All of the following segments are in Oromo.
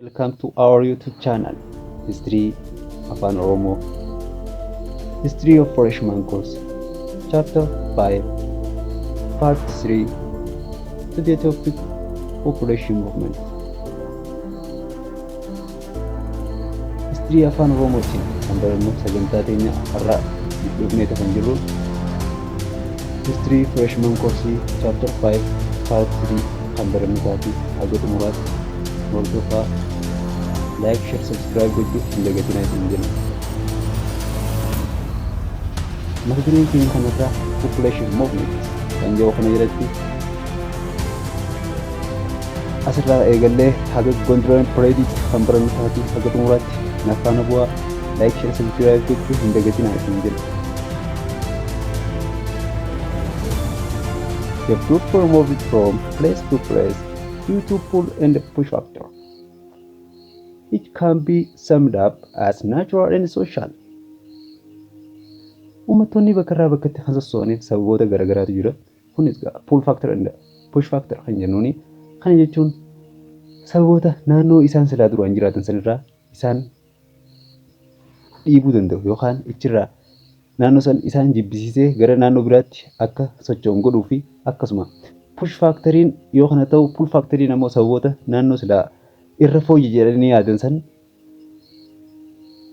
Welcome to our YouTube channel, History Afaan Oromoo, History of Freshman Course, Chapter 5, Part 3. Today topic, Population Movement. History Afaan Oromootiin kan barannu sagantaa teenya har'a dhufnee kan jirru History Freshman Course Chapter 5 Part 3 kan barannu taati. Haga xumuraatti hordofaa, like, share, subscribe gochuu hin dagatinaa isin jenna. Mata dureen keenya kanarraa Population Movement kan jedhu kana jalatti asirraa eegallee haga Gondorian Perioditti kan barannu taati. Haga xumuraatti na faana bu'aa, like, share, subscribe gochuu hin dagatinaa isin jenna. The people moved from place to place due to pull and push factor. It can be summed up as natural and social. Uummattoonni bakka irraa bakkatti kan sosso'aniif sababoota garaagaraatu jira. Kunis pull factor and push factor kan jennuuni. Kana jechuun sababoota naannoo isaan silaa duraan jiraatan sanirraa isaan dhiibuu danda'u yookaan ichirraa naannoo san isaan jibbisiisee gara naannoo biraatti akka socho'an godhuu fi akkasuma push factoriin yoo kana ta'u, pull factoriin ammoo sababoota naannoo silaa irra fooyye jedhanii yaadan san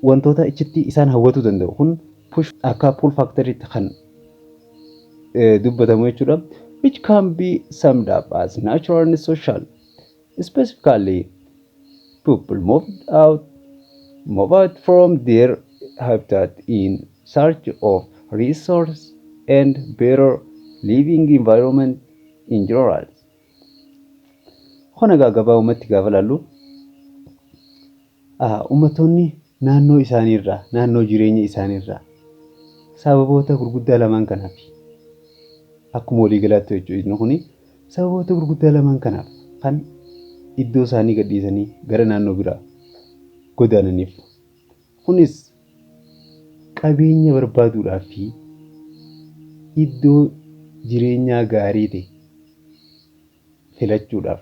wantoota ichitti isaan hawwatuu danda'u. Kun push akka pull factoriitti kan dubbatamu jechuudha. Which can be summed up as natural and social. Specifically, people moved out from their habitat in search of resource and better living environment in general. Kun egaa gabaabumatti gaafa ilaallu, uummattoonni naannoo isaaniirraa, naannoo jireenya isaaniirraa sababoota gurguddaa lamaan kanaaf, akkuma waliigalaatti jechuudha, inni kuni sababoota gurguddaa lamaan kanaaf kan iddoo isaanii gadhiisanii gara naannoo biraa godaananiif. Kunis qabeenya barbaaduudhaa fi iddoo jireenyaa gaarii ta'e filachuudhaaf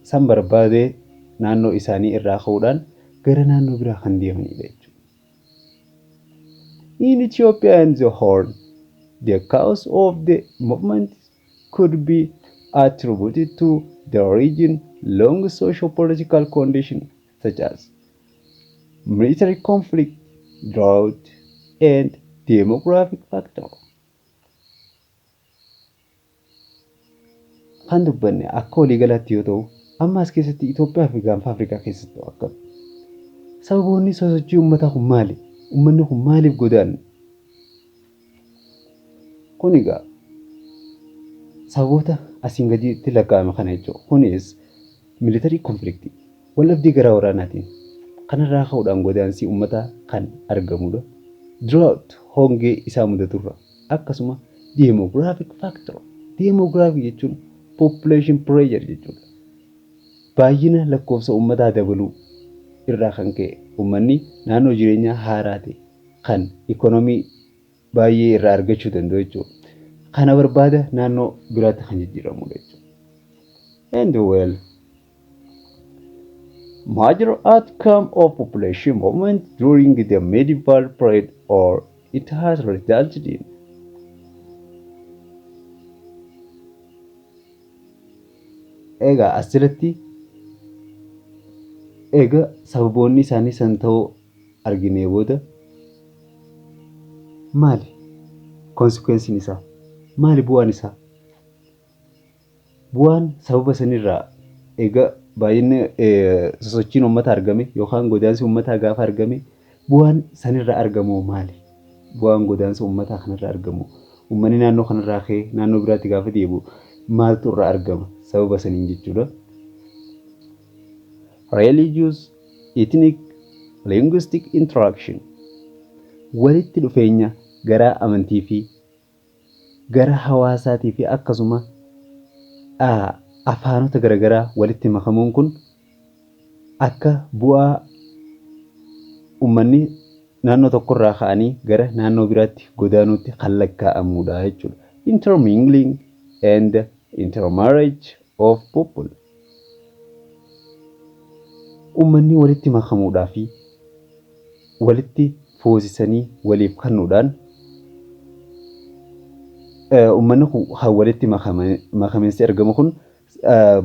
san barbaadee naannoo isaanii irraa ka'uudhaan gara naannoo biraa kan deemanidha jechuudha. In Ethiopia and the Horn, the cause of the movement could be attributed to the region long socio-political conditions such as military conflict, drought, and demographic factor. Kan dubbanne akka waliigalaatti yoo ta'u, amma as keessatti Itoophiyaa fi gaanfa Afrikaa keessatti akka sababoonni sosochii uummataa kun maali? Uummanni kun maaliif godaane? Kun egaa sababoota asiin gaditti lakkaa'ame kana jechuudha. Kunis military conflict, waldhabdee garaa waraanaatiin kanarraa ka'uudhaan godaansi uummataa kan argamudha. Drought, hongee isaa mudaturra, akkasuma demographic factor. Demographic jechuun population pressure jechuudha. Baay'ina lakkoofsa uummataa dabaluu irraa kan ka'e uummanni naannoo jireenyaa haaraa ta'e kan ikonomii baay'ee irraa argachuu danda'u jechuudha. Kana barbaada naannoo biraatti kan jijjiiramudha jechuudha. And well, major outcome of population movement during the medieval period or it has resulted in. Egaa asirratti egaa sababoonni isaanii san ta'uu arginee booda, maali consequenceiin isaa? Maali bu'aan isaa? Bu'aan sababa sanirraa egaa baay'inni sosochiin uummataa argame yookaan godaansi uummataa gaafa argame, bu'aan sanirraa argamu maali? Bu'aan godaansa uummataa kanarraa argamu, uummanni naannoo kanarraa ka'ee naannoo biraatti gaafa deebi'u maaltu irraa argama sababa saniin jechuudha. Religious, ethnic, linguistic interaction, walitti dhufeenya gara amantii fi gara hawaasaatii fi akkasuma afaanota garaagaraa walitti makamuun kun akka bu'aa uummanni naannoo tokkorraa ka'anii gara naannoo biraatti godaanuutti kan lakkaa'amudha jechuudha. Intermingling and intermarriage of people. Uummanni walitti makamuudhaa fi walitti foosisanii waliif kennuudhaan uummanni kun kan walitti makamiinsi argamu kun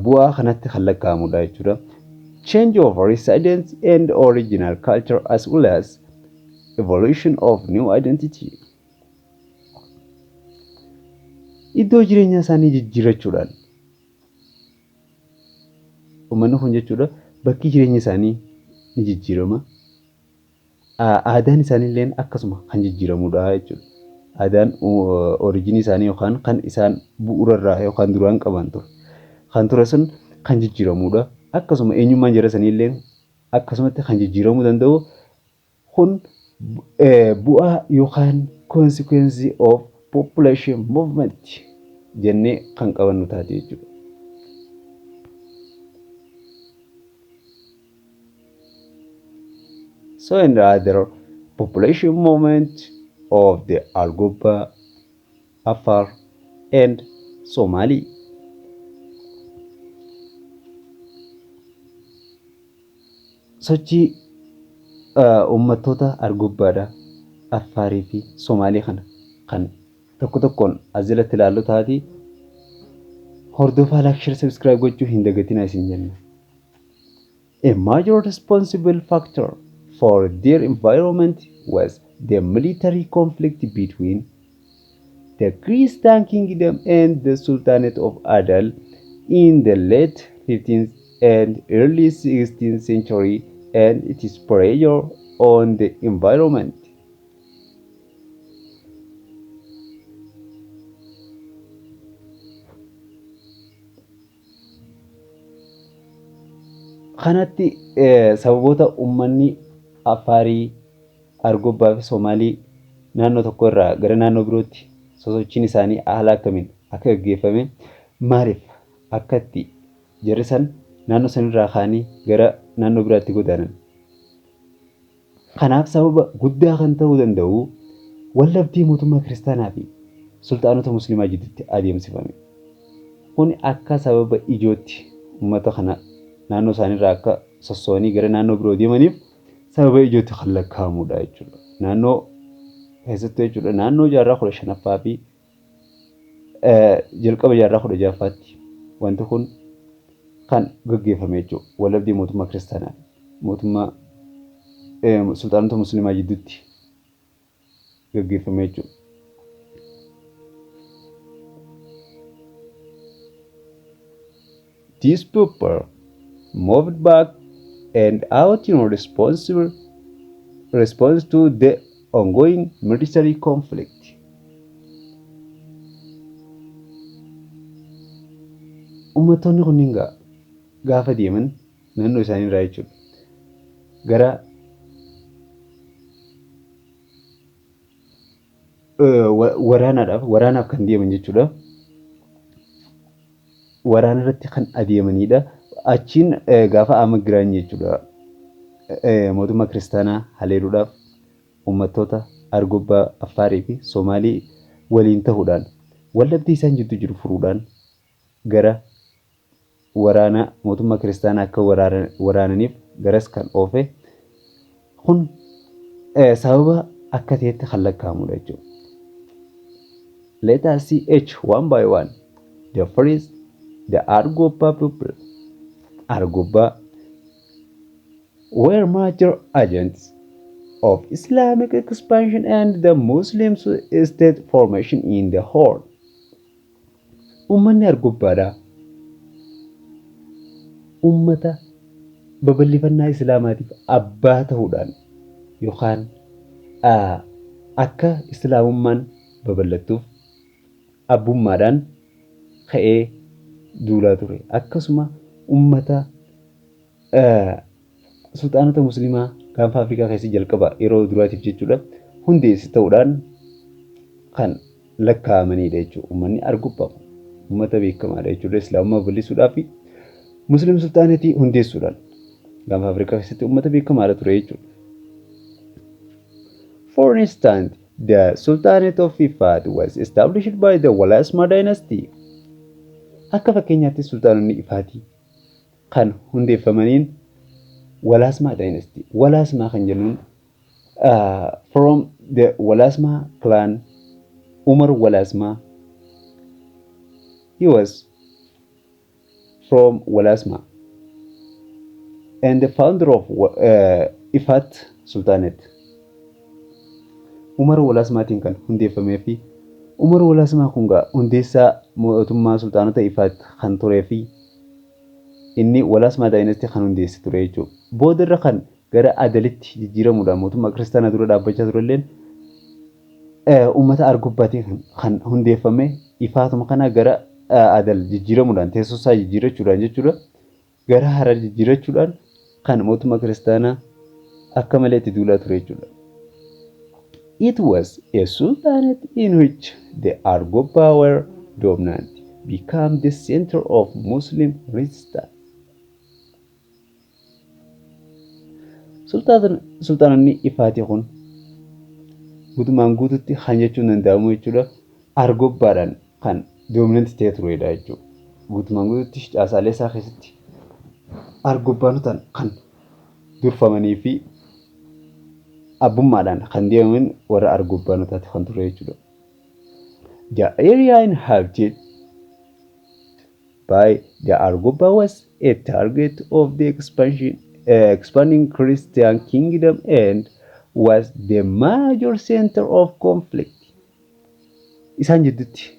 bu'aa kanatti kan lakkaa'amudha jechuudha. Change of residence and original culture as well as evolution of new identity. Iddoo jireenya isaanii jijjiirrachuudhaan uummanni kun jechuudha bakki jireenya isaanii ni jijjiirama. Aadaan isaaniillee akkasuma kan jijjiiramudha jechuudha. Aadaan originii isaanii yookaan kan isaan bu'uurarraa yookaan duraan qaban ture. Kan ture sun kan jijjiiramudha. Akkasuma eenyummaan jara saniillee akkasumatti kan jijjiiramuu danda'u kun bu'aa yookaan consequence of population movement jennee kan qabannu taate jechuudha. So in the other population movement of the Argoba, Afar and Somali. Sochii uummattoota Argobbaadha, Affaarii fi Somaalii kana kan tokko tokkoon as jalatti ilaallu taati. Hordofaa, like, share, subscribe gochuu hin dagatinaa isin jenna. A major responsible factor for their environment was the military conflict between the Christian kingdom and the Sultanate of Adal in the late 15th and early 16th century and its pressure on the environment. Kanatti sababoota uummanni Afaarii, Argobbaa fi Somaalii naannoo tokko irraa gara naannoo birootti sosochiin isaanii haala akkamiin akka gaggeeffame, maaliif akka itti jarri san naannoo sanirraa ka'anii gara naannoo biraatti godaanan. Kanaaf sababa guddaa kan ta'uu danda'u wallabdii mootummaa kiristaanaa fi sulxaanota musliimaa jidduutti adeemsifame. Kun akka sababa ijootti uummata kana naannoo isaaniirraa akka sosso'anii gara naannoo biroo deemaniif sababa ijootti kan lakkaa'amudha jechuudha. Naannoo keessattuu jechuudha naannoo jaarraa 15ffaa fi jalqaba jaarraa 16ffaatti wanti kun kan gaggeeffame jechuudha. Wallabdii mootummaa kiristaanaa fi mootummaa sulxaanota musliimaa jidduutti gaggeeffame jechuudha. These people moved back and out in response to the ongoing military conflict. Uummattoonni kunniin gaafa deeman naannoo isaanii irraa jechuudha. Gara waraanaaf kan deeman jechuudha. Waraana irratti kan adeemanidha. Achiin gaafa Ahmad Giraany jechuudha. Mootummaa kiristaanaa haleeluudhaaf uummattoota Argobbaa, Affaarii fi Somaalii waliin ta'uudhaan wallabdii isaan jidduu jiru furuudhaan gara waraana mootummaa kiristaanaa akka waraananiif garas kan oofe kun sababa akka ta'etti kan lakkaa'amudha jechuudha. Let us see each one by one. The first, the Argoba people. Argoba were major agents of Islamic expansion and the Muslim state formation in the Horn. Uummanni Argobbaadha. Uummata babal'ifannaa Islaamaatiif abbaa ta'uudhaan yookaan akka Islaamummaan babal'attuuf abbummaadhaan ka'ee duulaa ture. Akkasuma uummata sulxaanota musliimaa gaanfa Afrikaa keessa jalqaba yeroo duraatiif jechuudha hundeesse ta'uudhaan kan lakkaa'amanidha jechuudha. Uummanni Argobbaa kun uummata beekamaadha jechuudha. Islaamummaa babal'isuudhaa fi Muslim sultanate hundeessuudhaan gaanfa Afrikaa keessatti uummata beekamaadha ture jechuudha. For instance, the Sultanate of Ifat was established by the Walasma dynasty. Akka fakkeenyaatti sultaanonni Ifaatii kan hundeeffamaniin Walaasmaa Dynasty. Walaasmaa kan jennuun from the Walasma clan, Umar Walasma. He was from Walasma and the founder of Ifat Sultanate. Umar Walasmaatiin kan hundeeffamee fi Umar Walasmaa kun hundeessaa mootummaa sultaanota Ifaat kan turee fi inni Walasmaa Dynasty kan hundeesse ture jechuudha. Boodarra kan gara Adalitti jijjiiramuudhaan mootummaa kiristaanaa dura dhaabbachaa turelleen uummata Argobbaatiin kan hundeeffame Ifaatuma kana gara Adal jijjiiramuudhaan, teessoo isaa jijjiirachuudhaan jechuudha. Gara Harar jijjiirachuudhaan kan mootummaa kiristaanaa akka malee itti duulaa ture jechuudha. It was a sultanate in which the Argobba were dominant, became the center of Muslim resistance. Sultaanonni Ifaatii kun guutumaan guututti kan jechuun danda'amu jechuudha. Argobbaadhaan kan dominant ta'e turedha jechuudha. Guutumaan guututti caasaalee isaa keessatti argobbaanotaan kan durfamanii fi abbummaadhaan kan deemaman warra argobbaanotaati kan ture jechuudha. The area inhabited by the Argobba was a target of the expanding Christian kingdom and was the major center of conflict. Isaan jidduutti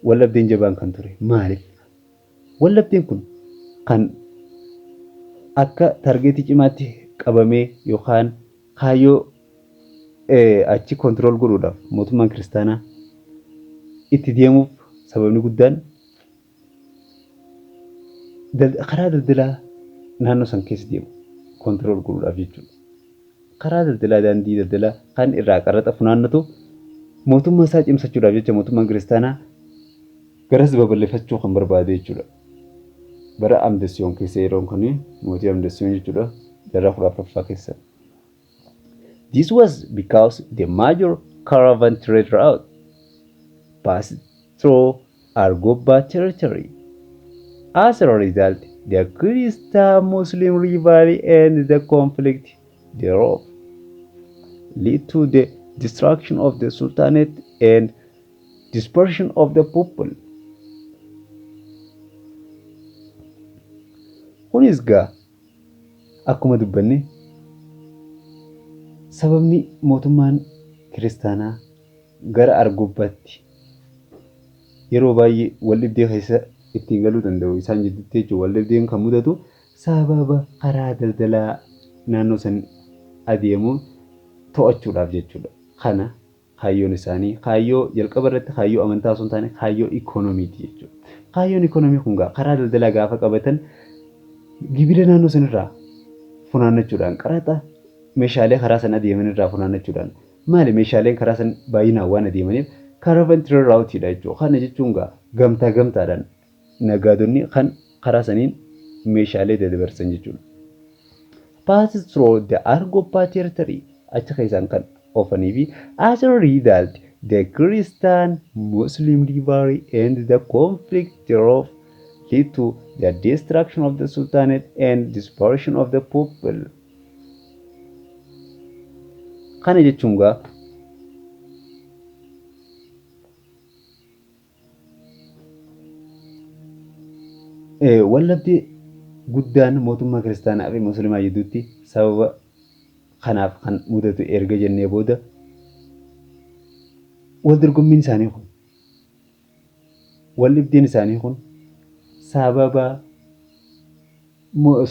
wallabdeen jabaan kan ture maaliif? Wallabdeen kun kan akka target cimaatti qabamee yookaan kaayyoo achi control godhuudhaaf mootummaan kiristaanaa itti deemuuf sababni guddaan karaa daldalaa naannoo san keessa deemu control godhuudhaaf jechuudha. Karaa daldalaa, daandii daldalaa kan irraa qaraxa funaannatu mootummaa isaa cimsachuudhaaf jecha mootummaan kiristaanaa garas babal'ifachuu kan barbaade jechuudha. Bara Amdasiyoon keessa, yeroo kun mootii Amdasiyoon jechuudha, jaarraa 14ffaa keessa. This was because the major caravan trade route passed through Argobba territory. As a result, the Christian Muslim rivalry and the conflict thereof lead to the destruction of the Sultanate and dispersion of the people. Kunis gaa akkuma dubbanne sababni mootummaan kiristaanaa gara Argobbaatti yeroo baay'ee wal dhibdee keessa ittiin galuu danda'u isaan jidduutti jechuudha. Wal dhibdeen kan mudatu sababa karaa daldalaa naannoo san adeemu to'achuudhaaf jechuudha. Kana kaayyoon isaanii kaayyoo jalqaba irratti kaayyoo amantaa osoo hin taane kaayyoo ikoonomiiti jechuudha. Kaayyoon ikoonomii kun karaa daldalaa gaafa qabatan gibira naannoo sanirraa funaannachuudhaan, qaraxa meeshaalee karaa san adeeman irraa funaannachuudhaan, maali, meeshaaleen karaa san baay'inaan waan adeemaniif caravan trade route jechuudha. Kana jechuun gaa gamtaa gamtaadhaan nagaadonni kan karaa saniin meeshaalee daddabarsan jechuudha. Passes through the Argobba territory achi keessaan kan oofanii fi as a result, the Christian Muslim rivalry and the conflict thereof lead to the destruction of the Sultanate and dispersion of the people. Kana jechuun gaa wallabdee guddaan mootummaa kiristaanaa fi musliimaa jidduutti sababa kanaaf kan mudatu erga jennee booda, wal dorgommiin isaanii kun, wal dhibdeen isaanii kun sababa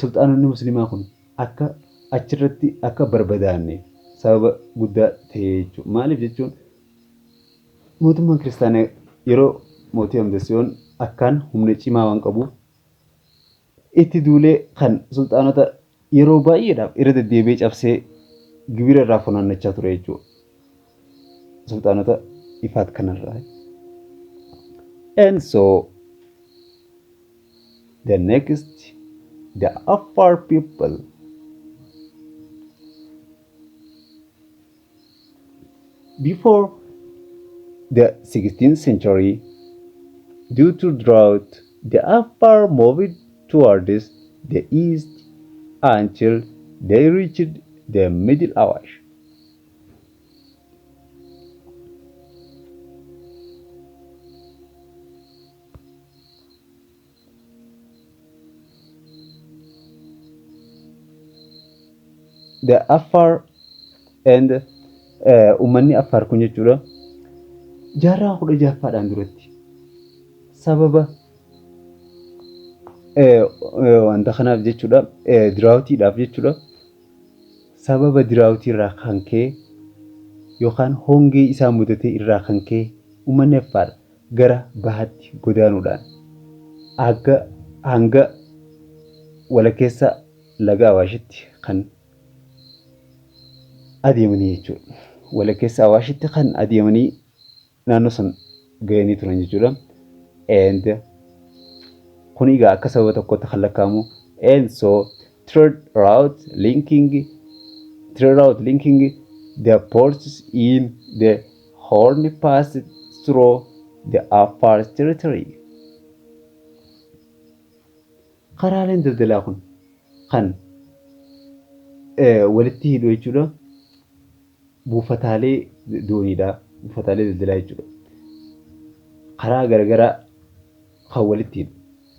sulxaanonni musliimaa kun akka achirratti akka barbadaa'anneef sababa guddaa ta'e jechuudha. Maaliif jechuun, mootummaan kiristaanaa yeroo mootii Amdasiyoon akkaan humna cimaa waan qabuuf itti duulee kan sulxaanota yeroo baay'eedhaaf irra deddeebi'ee cabsee gibira irraa funaannachaa ture jechuudha. Sulxaanota Ifaat kanarraa. And so the next, the Afar people. Before the 16th century, due to drought, the Afar moved towards the east until they reached the Middle Awash. The Afar and uummanni Affaar kun jechuudha jaarraa 16ffaadhaan duratti sababa wanta kanaaf jechuudha, droughtiidhaaf jechuudha, sababa droughtii irraa kan ka'e yookaan hongee isaa mudatee irraa kan ka'e uummanni Affaar gara bahaatti godaanuudhaan akka hanga walakkeessa laga Awaashitti kan adeemanii jechuudha. Walakkeessa Awaashitti kan adeemanii naannoo san gahanii turan jechuudha. And kun egaa akka sababa tokkotti kan lakkaa'amu, and so trade route linking the ports in the Horn passed through the Afar territory. Karaaleen daldalaa kun kan walitti hidhu jechuudha. Buufataalee dooniidha. Buufataalee daldalaa jechuudha. Karaa garaagaraa kan walitti hidhu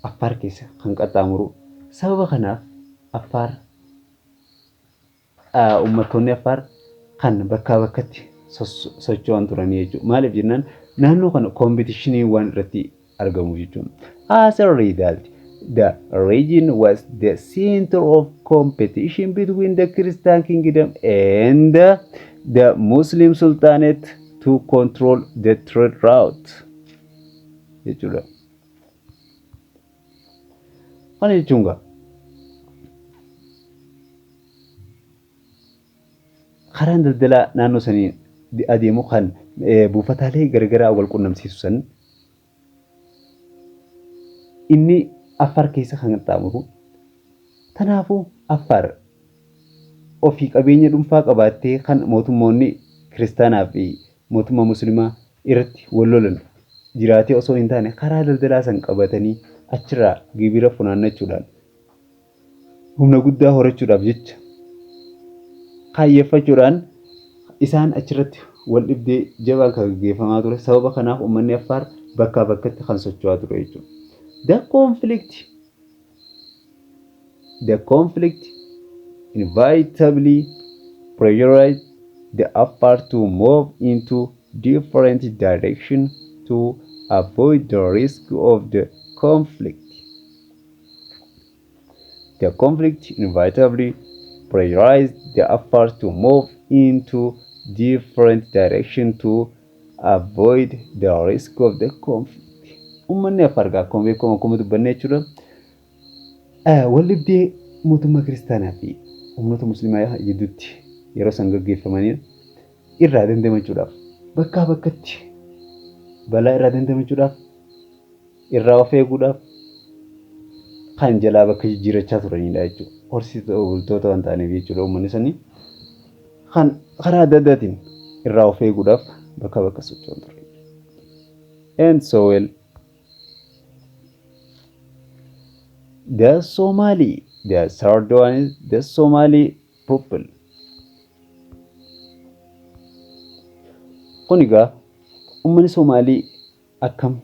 Affaar keessa kan qaxxaamuru. Sababa kanaaf Affaar, uummattoonni Affaar kan bakkaa bakkatti socho'an turanii jechuudha. Maaliif jennaan, naannoo kana competitionii waan irratti argamu jechuudha. As a result, the region was the center of competition between the Christian kingdom and the Muslim Sultanate to control the trade route jechuudha. Kana jechuun gaa karaan daldalaa naannoo sanii adeemu kan buufataalee garaagaraa wal qunnamsiisu san inni Affaar keessa kan qaxxaamuru. Kanaafuu Affaar ofii qabeenya dhuunfaa qabaattee kan mootummoonni kiristaanaa fi mootummaa musliimaa irratti wal lolan jiraatee osoo hin taane, karaa daldalaa san qabatanii achirraa gibira funaannachuudhaan humna guddaa horachuudhaaf jecha kaayyeeffachuudhaan isaan achirratti wal dhibdee jabaan kan gaggeeffamaa ture. Sababa kanaaf uummanni Affaar bakkaa bakkatti kan socho'aa ture jechuudha. The conflict inevitably pressurized the Afar to move into different direction to avoid the risk of the conflict. The conflict inevitably pressurized the Afar to move into different direction to avoid the risk of the conflict. Uummanni Affaar gaa akkuma beekamu, akkuma dubbanne jechuudha. Wal dhibdee mootummaa kiristaanaa fi humnoota musliimaa gidduutti yeroo san gaggeeffamanii irraa dandamachuudhaaf, bakkaa bakkatti balaa irraa dandamachuudhaaf, irraa of eeguudhaaf kan jalaa bakka jijjiirachaa turanidha jechuudha. Horsiisota bultoota waan ta'aniif jechuudha, uummanni sanii kan karaa adda addaatiin irraa of eeguudhaaf bakka bakka socho'an ture. And so, well, the Somali, the third one is the Somali people. Kun egaa uummanni Somaalii akkam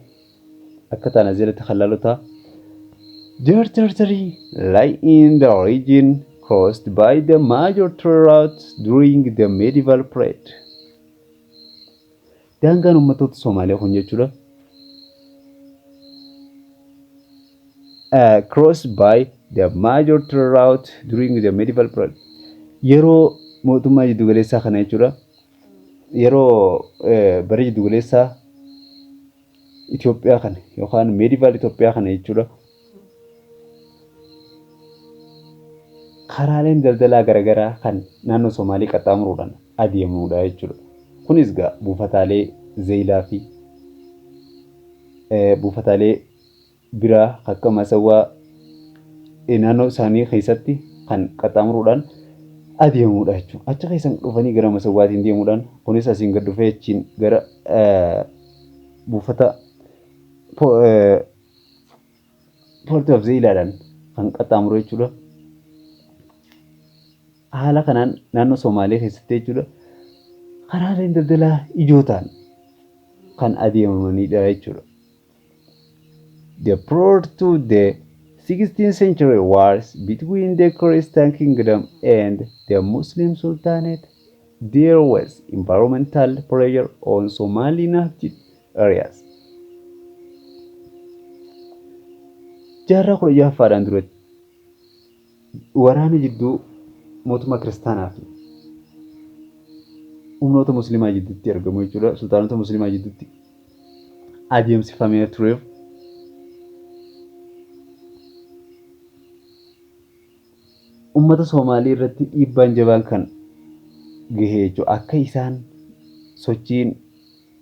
akka ta'an as jalatti kan laalu. Their territory lie in the region crossed by the major trade routes during the medieval period. Daangaan uummattoota Somaaliyaa kun jechuudha. Crossed by the major trade route during the medieval period. Yeroo mootummaa jiddugaleessaa kana jechuudha. Yeroo bara jiddugaleessaa Itoophiyaa kana yookaan medieval Itoophiyaa kana jechuudha. Karaaleen daldalaa garaagaraa kan naannoo Somaalii qaxxaamuruudhaan adeemudha jechuudha. Kunis egaa buufataalee Zeeyilaa fi buufataalee biraa akka Masawwaa naannoo isaanii keessatti kan qaxxaamuruudhaan adeemudha jechuudha. Achi keessan dhufanii gara Masawwaatiin deemuudhaan, kunis asiin gad dhufee achiin gara buufata Port of Zeeyilaadhaan kan qaxxaamuru jechuudha. Haala kanaan naannoo Somaalee keessatti jechuudha karaaleen daldalaa ijoo ta'an kan adeemamanidha jechuudha. The prior to the 16th century wars between the Christian kingdom and the Muslim Sultanate, there was environmental pressure on Somali inhabited areas. Jaarraa 16ffaadhaan duratti waraana jidduu mootummaa kiristaanaa fi humnoota musliimaa jidduutti argamu jechuudha. Sultaanota musliimaa jidduutti adeemsifamee tureef uummata Soomaalii irratti dhiibbaan jabaan kan gahe jechuudha. Akka isaan sochiin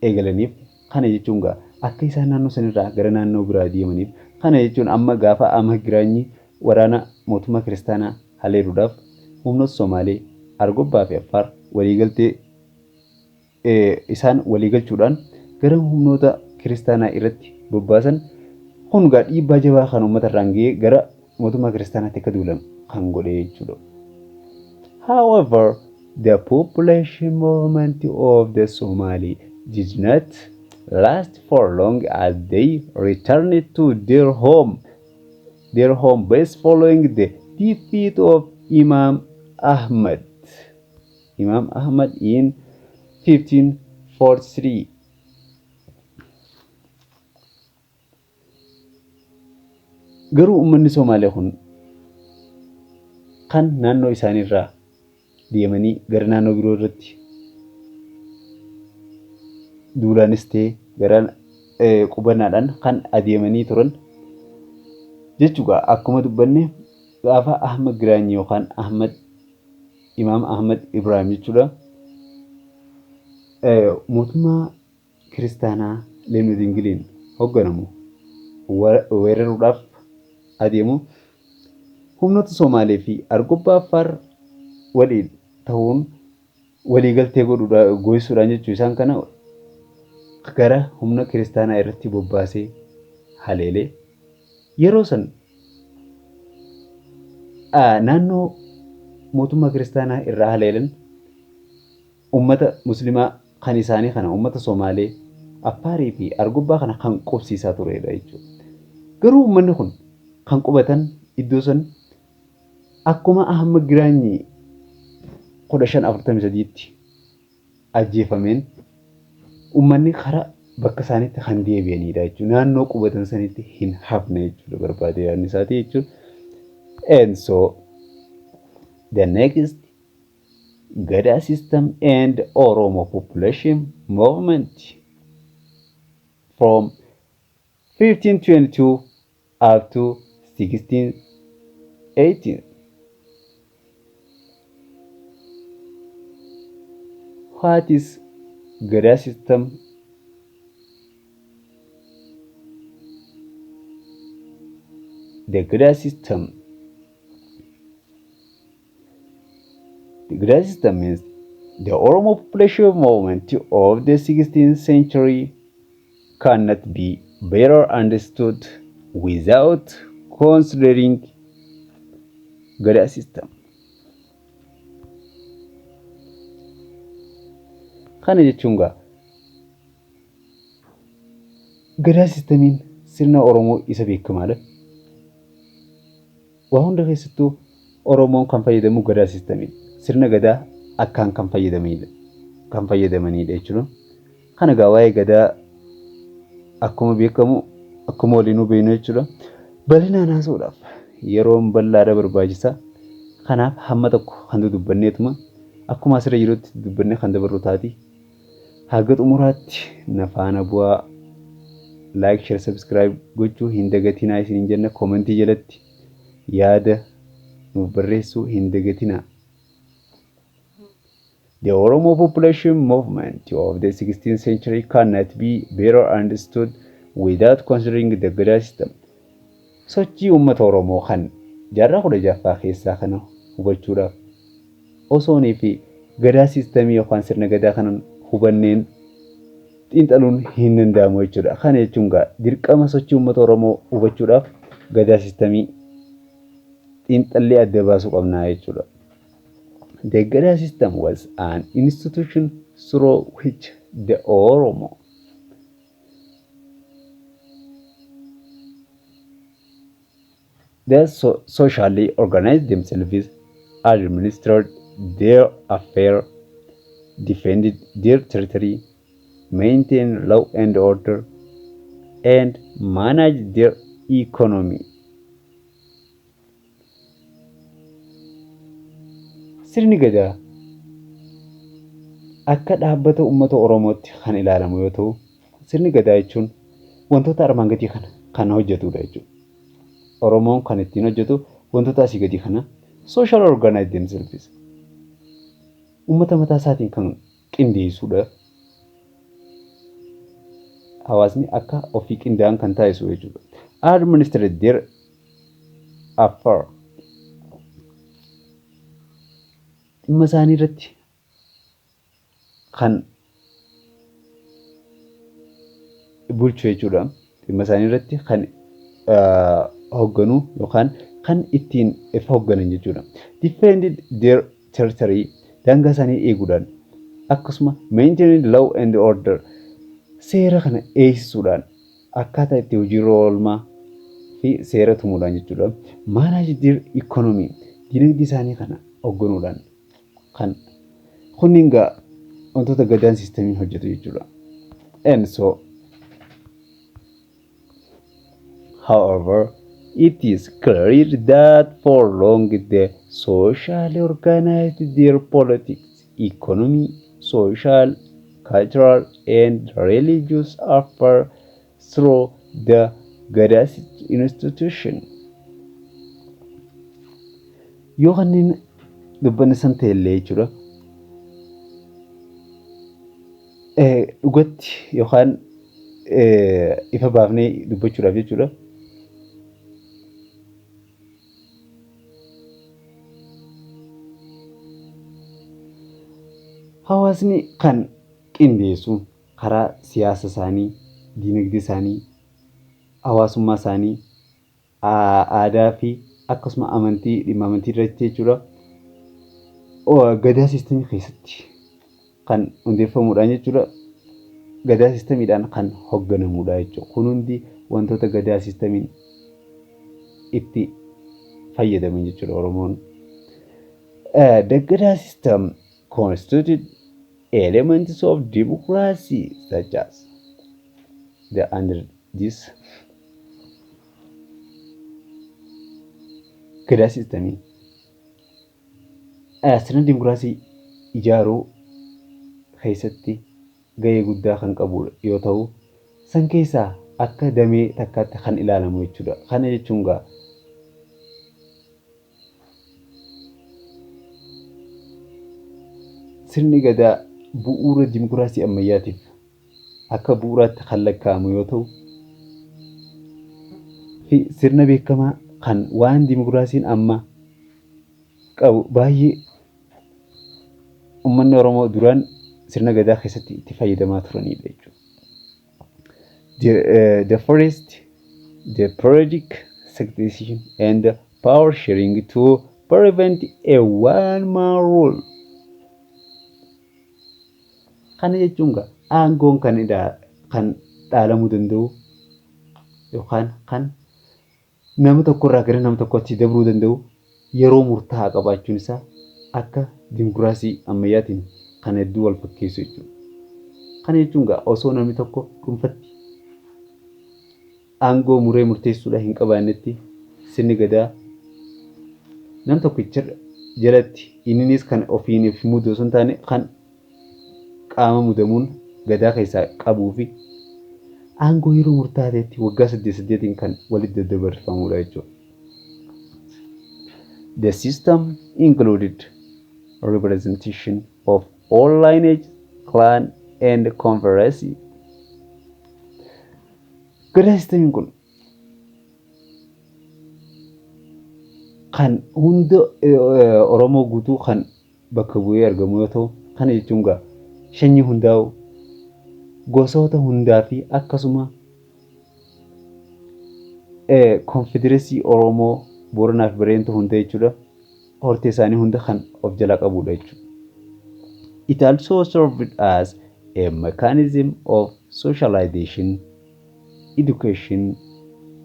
eegalaniif, kana jechuun gaa akka isaan naannoo sanirraa gara naannoo biraa deemaniif. Kana jechuun amma gaafa Ahmad Giraanyi waraana mootummaa kiristaanaa haleeluudhaaf humnoota Somaalee, Argobbaa fi Affaar waliigaltee isaan waliigalchuudhaan gara humnoota kiristaanaa irratti bobbaasan kun gaa dhiibbaa jabaa kan uummata irraan gahee gara mootummaa kiristaanaatti akka duulan kan godhe jechuudha. However, the population movement of the Somali did not last for long as they returned to their home base following the defeat of Imam Ahmad. Imam Ahmad in 1543. Garuu uummanni Somaaliyaa kun kan naannoo isaaniirraa deemanii gara naannoo biroo irratti duulaanis ta'e gara qubannaadhaan kan adeemanii turan jechuudha. Akkuma dubbanne, gaafa Ahmad Giraany yookaan Ahmad Imaam Ahmad Ibrahim jechuudha, mootummaa kiristaanaa Leemno Dingiliin hoogganamu weeraruudhaaf adeemu, humnoota Somaalee fi Argobbaa Affaar waliin ta'uun waliigaltee godhuudhaan jechuu isaan kana gara humna kiristaanaa irratti bobbaasee haleelee yeroo san naannoo mootummaa kiristaanaa irraa haleelan ummata muslimaa kan isaanii kana, ummata Somaalee, Affaarii fi Argobbaa kana kan qubsiisaa turedha jechuudha. Garuu uummanni kun kan qubatan iddoo san akkuma Ahmad Giraanyii 1543tti ajjeefameen uummanni karaa bakka isaaniitti kan deebi'anidha jechuudha. Naannoo qubatan sanitti hin hafne jechuudha barbaade yaadni isaatii jechuudha. And so the next, Gada system and Oromo population movement from 1522 up to 1618. What is Gada system? The Gada system. The Gada system means the Oromo population movement of the 16th century cannot be better understood without considering Gada system. Kana jechuun gaa Gadaa systemiin sirna Oromoo isa beekamaadha. Waa hunda keessattuu Oromoon kan fayyadamu Gadaa systemiidha. Sirna Gadaa akkaan kan fayyadamanidha jechuudha. Kana egaa waa'ee Gadaa akkuma beekamu, akkuma waliinuu beeknu jechuudha. Bal'inaan haasa'uudhaaf yeroon bal'aadha barbaachisa. Kanaaf hamma tokko kan dudubbanneetuma akkuma asirra jirutti dubbannee kan dabarru taati. Haga xumuraatti na faana bu'aa. Like, share, subscribe gochuu hin dagatinaa isiniin jenna. Commentii jalatti yaada nuuf barreessuu hin dagatinaa. The Oromo population movement of the 16th century cannot be better understood without considering the Gada system. Sochii uummata Oromoo kan jaarraa 16ffaa keessaa kana hubachuudhaaf osoonii fi Gadaa systemii yookaan sirna Gadaa kanan hubanneen xiinxaluun hin danda'amu jechuudha. Kana jechuun gaa dirqama sochii uummata Oromoo hubachuudhaaf Gadaa systemii xiinxallee adda baasuu qabna jechuudha. The Gada system was an institution through which the Oromo they socially organized themselves, administered their affair, defended their territory, maintained law and order, and managed their economy. Sirni Gadaa akka dhaabbata uummata Oromootti kan ilaalamu yoo ta'u, sirni Gadaa jechuun wantoota armaan gadii kana kan hojjetudha jechuudha. Oromoon kan ittiin hojjetu wantoota asii gadii kana: social organize themselves, uummata mataa isaatiin kan qindeessudha. Hawaasni akka ofii qindaa'an kan taasisu jechuudha. Administrate their affair, dhimma isaanii irratti kan bulchu jechuudha. Dhimma isaanii irratti kan hoogganu yookaan kan ittiin if hoogganan jechuudha. Defended their territory, daangaa isaanii eeguudhaan, akkasuma maintain law and order, seera kana eegsisuudhaan, akkaataa itti hojiirra oolmaa fi seera tumuudhaan jechuudha. Manage their economy, dinagdee isaanii kana hoogganuudhaan kan kunniin gaa wantoota Gadaan systemiin hojjetu jechuudha. And so, however, it is clear that for long the socially organized their politics, economy, social, cultural, and religious affairs through the Gada institution. Yoo kanneen dubbanni san ta'ellee jechuudha. Dhugatti yookaan ifa baafnee dubbachuudhaaf jechuudha. Hawaasni kan qindeessu karaa siyaasa isaanii, dinagdee isaanii, hawaasummaa isaanii, aadaa fi akkasuma amantii, dhimma amantii irratti jechuudha. Gadaa systemii keessatti kan hundeeffamuudhaan jechuudha. Gadaa systemiidhaan kan hoogganamudha jechuudha. Kun hundi wantoota Gadaa systemiin itti fayyadaman jechuudha Oromoon. The Gadaa system constituted elements of democracy such as the under this Gadaa systemii sirna dimokiraasii ijaaruu keessatti gahee guddaa kan qabu yoo ta'u, san keessaa akka damee takkaatti kan ilaalamu jechuudha. Kana jechuun gaa sirni Gadaa bu'uura dimokiraasii ammayyaatiif akka bu'uuraatti kan lakkaa'amu yoo ta'u, fi sirna beekamaa kan waan dimokiraasiin amma qabu baay'ee uummanni Oromoo duraan sirna Gadaa keessatti itti fayyadamaa turanidha jechuudha. The first, the periodic succession and power sharing to prevent a one man rule. Kana jechuun gaa aangoon kan dhaalamuu danda'u yookaan kan nama tokkorraa gara nama tokkotti dabruu danda'u yeroo murtaa'aa qabaachuun isaa akka dimokiraasii ammayyaatiin kan hedduu wal fakkeessu jechuudha. Kana jechuun gaa osoo namni tokko dhuunfatti aangoo muree murteessuudhaan hin qabaannetti, sirni Gadaa nam tokkicha jalatti, inninis kan ofiin of mudu osoo hin taane kan qaama mudamuun Gadaa keessaa qabuu fi aangoo yeroo murtaa'aa ta'etti waggaa saddeet saddeetiin kan walitti daddabarfamudha jechuudha. The system included representation of all lineage, clan and confederacy. Gadaa systemiin kun kan hunda Oromoo guutuu kan bakka bu'ee argamu yoo ta'u, kana jechuun gaa sanyii hundaa'u, gosoota hundaa fi akkasuma confederacy Oromoo Booranaa fi Bareentuu hunda jechuudha. Hortee isaanii hunda kan of jalaa qabudha jechuudha. It also served as a mechanism of socialization, education,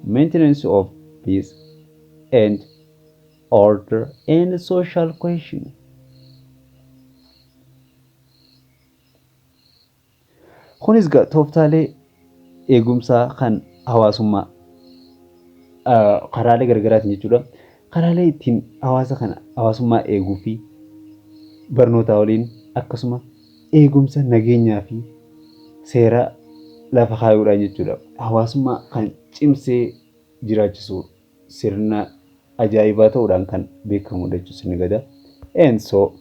maintenance of peace and order and social cohesion. Kunis egaa tooftaalee eegumsaa kan hawaasummaa karaalee garaagaraatiin jechuudha. Karaalee ittiin hawaasa kana hawaasummaa eeguu fi barnoota waliin akkasuma eegumsa nageenyaa fi seera lafa kaayuudhaan jechuudha. Hawaasummaa kan cimsee jiraachisu sirna ajaa'ibaa ta'uudhaan kan beekamudha jechuudha sirni Gadaa. And so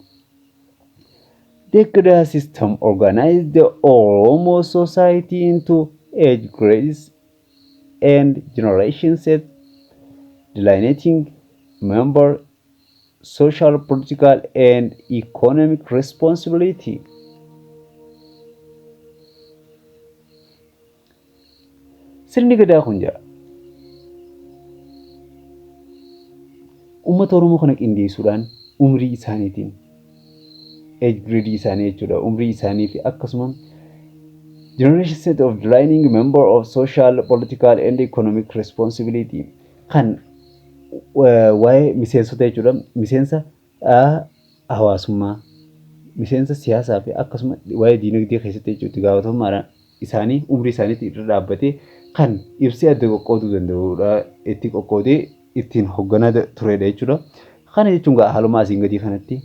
the Gada system organized the Oromo society into age grades and generation set, delineating member social, political, and economic responsibility. Sirni Gadaa kun jira. Uummata Oromoo kana qindeessuudhaan umrii isaaniitiin, age grade isaanii jechuudha, umrii isaanii fi akkasuma generation set of delineating member of social, political and economic responsibility kan waa'ee miseensota jechuudha, miseensa hawaasummaa, miseensa siyaasaa fi akkasuma waa'ee diinagdee keessatti jechuudha, itti gaafatamummaadhaan isaanii umrii isaaniitti irra dhaabbatee kan ibsee adda qoqqooduu danda'udha, itti qoqqoodee ittiin hoogganaa turedha jechuudha. Kana jechuun haaluma asiin gadii kanatti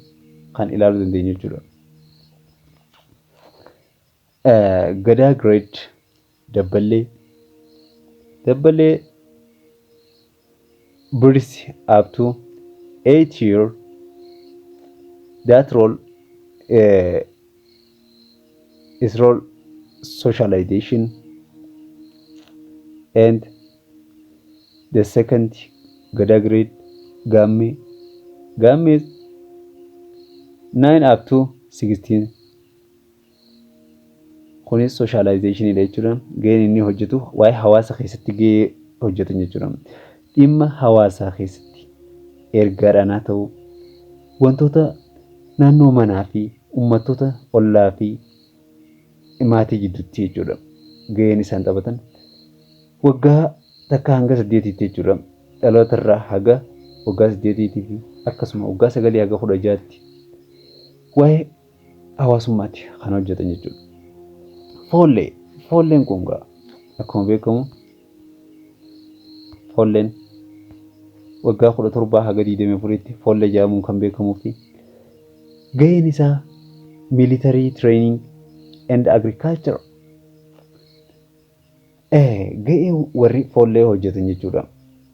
kan ilaaluu dandeenyu jechuudha. Gadaa grade Dabballee. Dabballee births up to 8 year that role is role socialization, and the second Gada grade Gamme. Gamme is 9 up to 16. Kunis socialization jechuudha. Gaheen inni hojjetu waa'ee hawaasa keessatti gahee hojjetan jechuudha. Dhimma hawaasaa keessatti ergaadhaan haa ta'u, wantoota naannoo manaa fi uummattoota ollaa fi maatii gidduutti jechuudha. Gaheen isaan taphatan waggaa 1 hanga 8tti jechuudha. Dhaloota irraa haga waggaa 8tii fi akkasuma waggaa 9 haga 16tti waa'ee hawaasummaatti kan hojjetan jechuudha. Foollee. Foolleen kun gaa akkuma beekamu foolleen waggaa 17 haga 24tti foollee jedhamuun kan beekamuu fi gaheen isaa military training and agriculture, gahee warri foollee hojjetan jechuudha.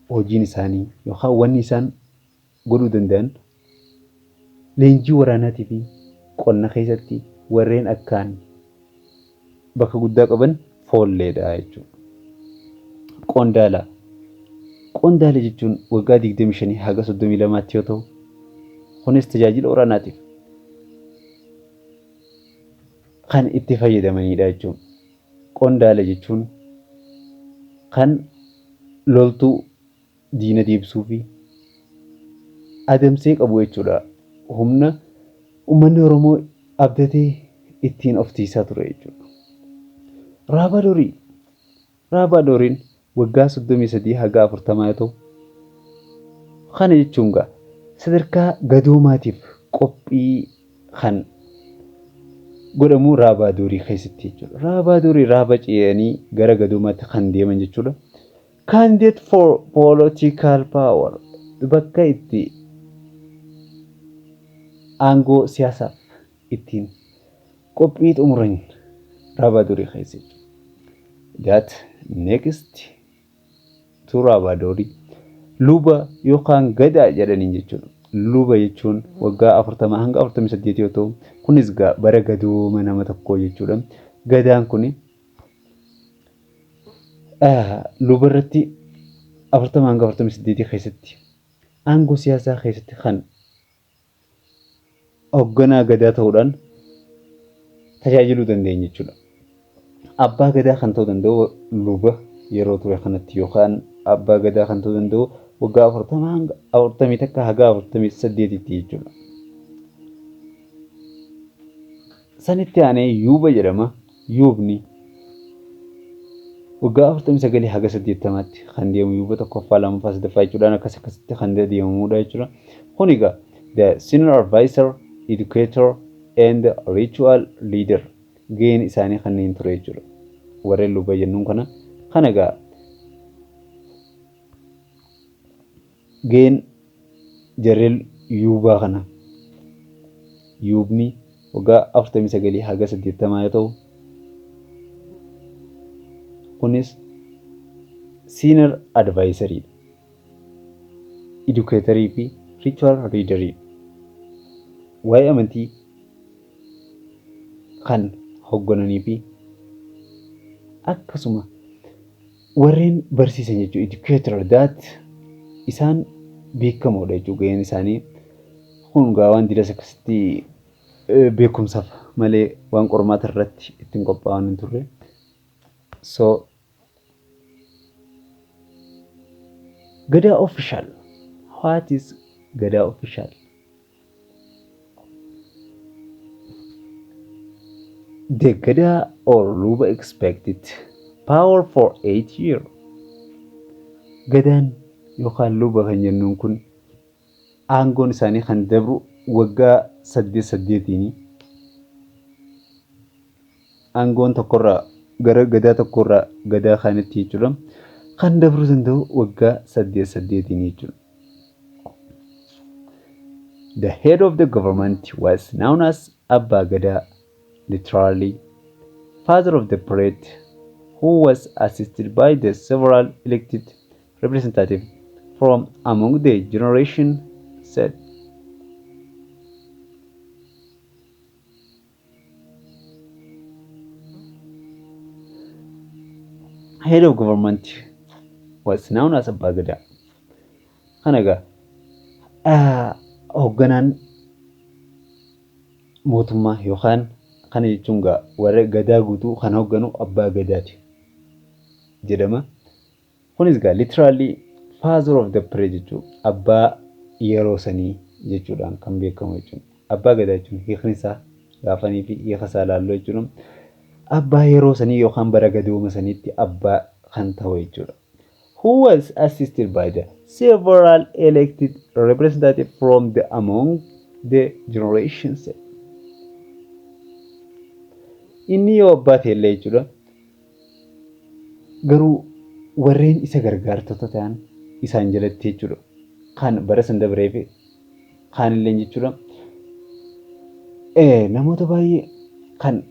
Hojiin isaanii yookaan wanni isaan godhuu danda'an leenjii waraanaatii fi qonna keessatti warreen akkaan bakka guddaa qaban foolleedha jechuudha. Qondaala. Qondaala jechuun waggaa 25 haga 32tti yoo ta'u, kunis tajaajila waraanaatiif kan itti fayyadamanidha jechuudha. Qondaala jechuun kan loltuu diina deebisuu fi adamsee qabu jechuudha. Humna uummanni Oromoo abdatee ittiin of tiisaa ture jechuudha. Raabaa Doorii. Raabaa Dooriin waggaa 33 haga 40 yoo ta'u, kana jechuun gaa sadarkaa gadoomaatiif qophii kan godhamu Raabaa Doorii keessatti jechuudha. Raabaa Doorii raaba ce'anii gara gadoomaatti kan deeman jechuudha. Candidate for political power, bakka itti aangoo siyaasaaf ittiin qophii xumuran Raabaa Doorii keessa jechuudha. That next to Raabaa Doorii luba yookaan gadaa jedhaniin jechuudha. Luba jechuun waggaa 40 hanga 48 yoo ta'u, kunis bara gadooma nama tokkoo jechuudha. Gadaan kuni luba irratti 40 hanga 48 keessatti aangoo siyaasaa keessatti kan hoogganaa gadaa ta'uudhaan tajaajiluu dandeenya jechuudha. Abbaa gadaa kan ta'uu danda'u luba yeroo ture kanatti yookaan abbaa gadaa kan ta'uu danda'u Waggaa 40 hanga 41 haga 48tti jechuudha. Sanitti aanee Yuuba jedhama. Yuubni waggaa 49 haga 80tti kan deemu, Yuuba tokkoffaa, lammaffaa, sadaffaa jechuudhaan akkas akkasitti kan deemamudha jechuudha. Kun egaa the senior advisor, educator and ritual leader gaheen isaanii kanneen ture jechuudha. Warreen luba jennuun kana egaa gaheen jarreen Yuubaa kana. Yuubni waggaa 49 haga 80 yoo ta'u, kunis senior advisory, educatorii fi ritual leaderii, waa'ee amantii kan hooggananii fi akkasuma warreen barsiisan jechuudha. Educator that isaan beekamoodha jechuudha gaheen isaanii. Kun gaa waan diras akkasitti beekumsaaf malee waan qormaata irratti ittiin qophaa'an hin turre. So Gadaa official. What is Gadaa official? The Gada or Luba expected power for 8 years. Gadaan yookaan luba kan jennuun kun aangoon isaanii kan dabru waggaa saddeet saddeetiini. Aangoon tokkorraa gara gadaa tokkorraa gadaa kaanitti jechuudha. Kan dabruu danda'u waggaa saddeet saddeetiini jechuudha. The head of the government was known as Abba Gada, literally father of the parade, who was assisted by the several elected representatives from among the generation set. Head of government was known as Abbaa Gadaa. Kana egaa hoogganaan mootummaa yookaan kana jechuun egaa warra gadaa guutuu kan hoogganu Abbaa Gadaati jedhama. Kunis egaa literally father of the parade jechuun abbaa yeroo sanii jechuudhaan kan beekamu jechuudha. Abbaa Gadaa jechuun hiikni isaa gaafanii fi hiika isaa ilaalluu jechuudha. Abbaa yeroo sanii yookaan bara gadooma saniitti abbaa kan ta'u jechuudha. Who was assisted by the several elected representatives from the among the generations. Inni yoo abbaa ta'e illee jechuudha. Garuu warreen isa gargaartota ta'an isaan jalatti jechuudha. Kan bara san dabaree fi kaan illee jechuudha. Namoota baay'ee kan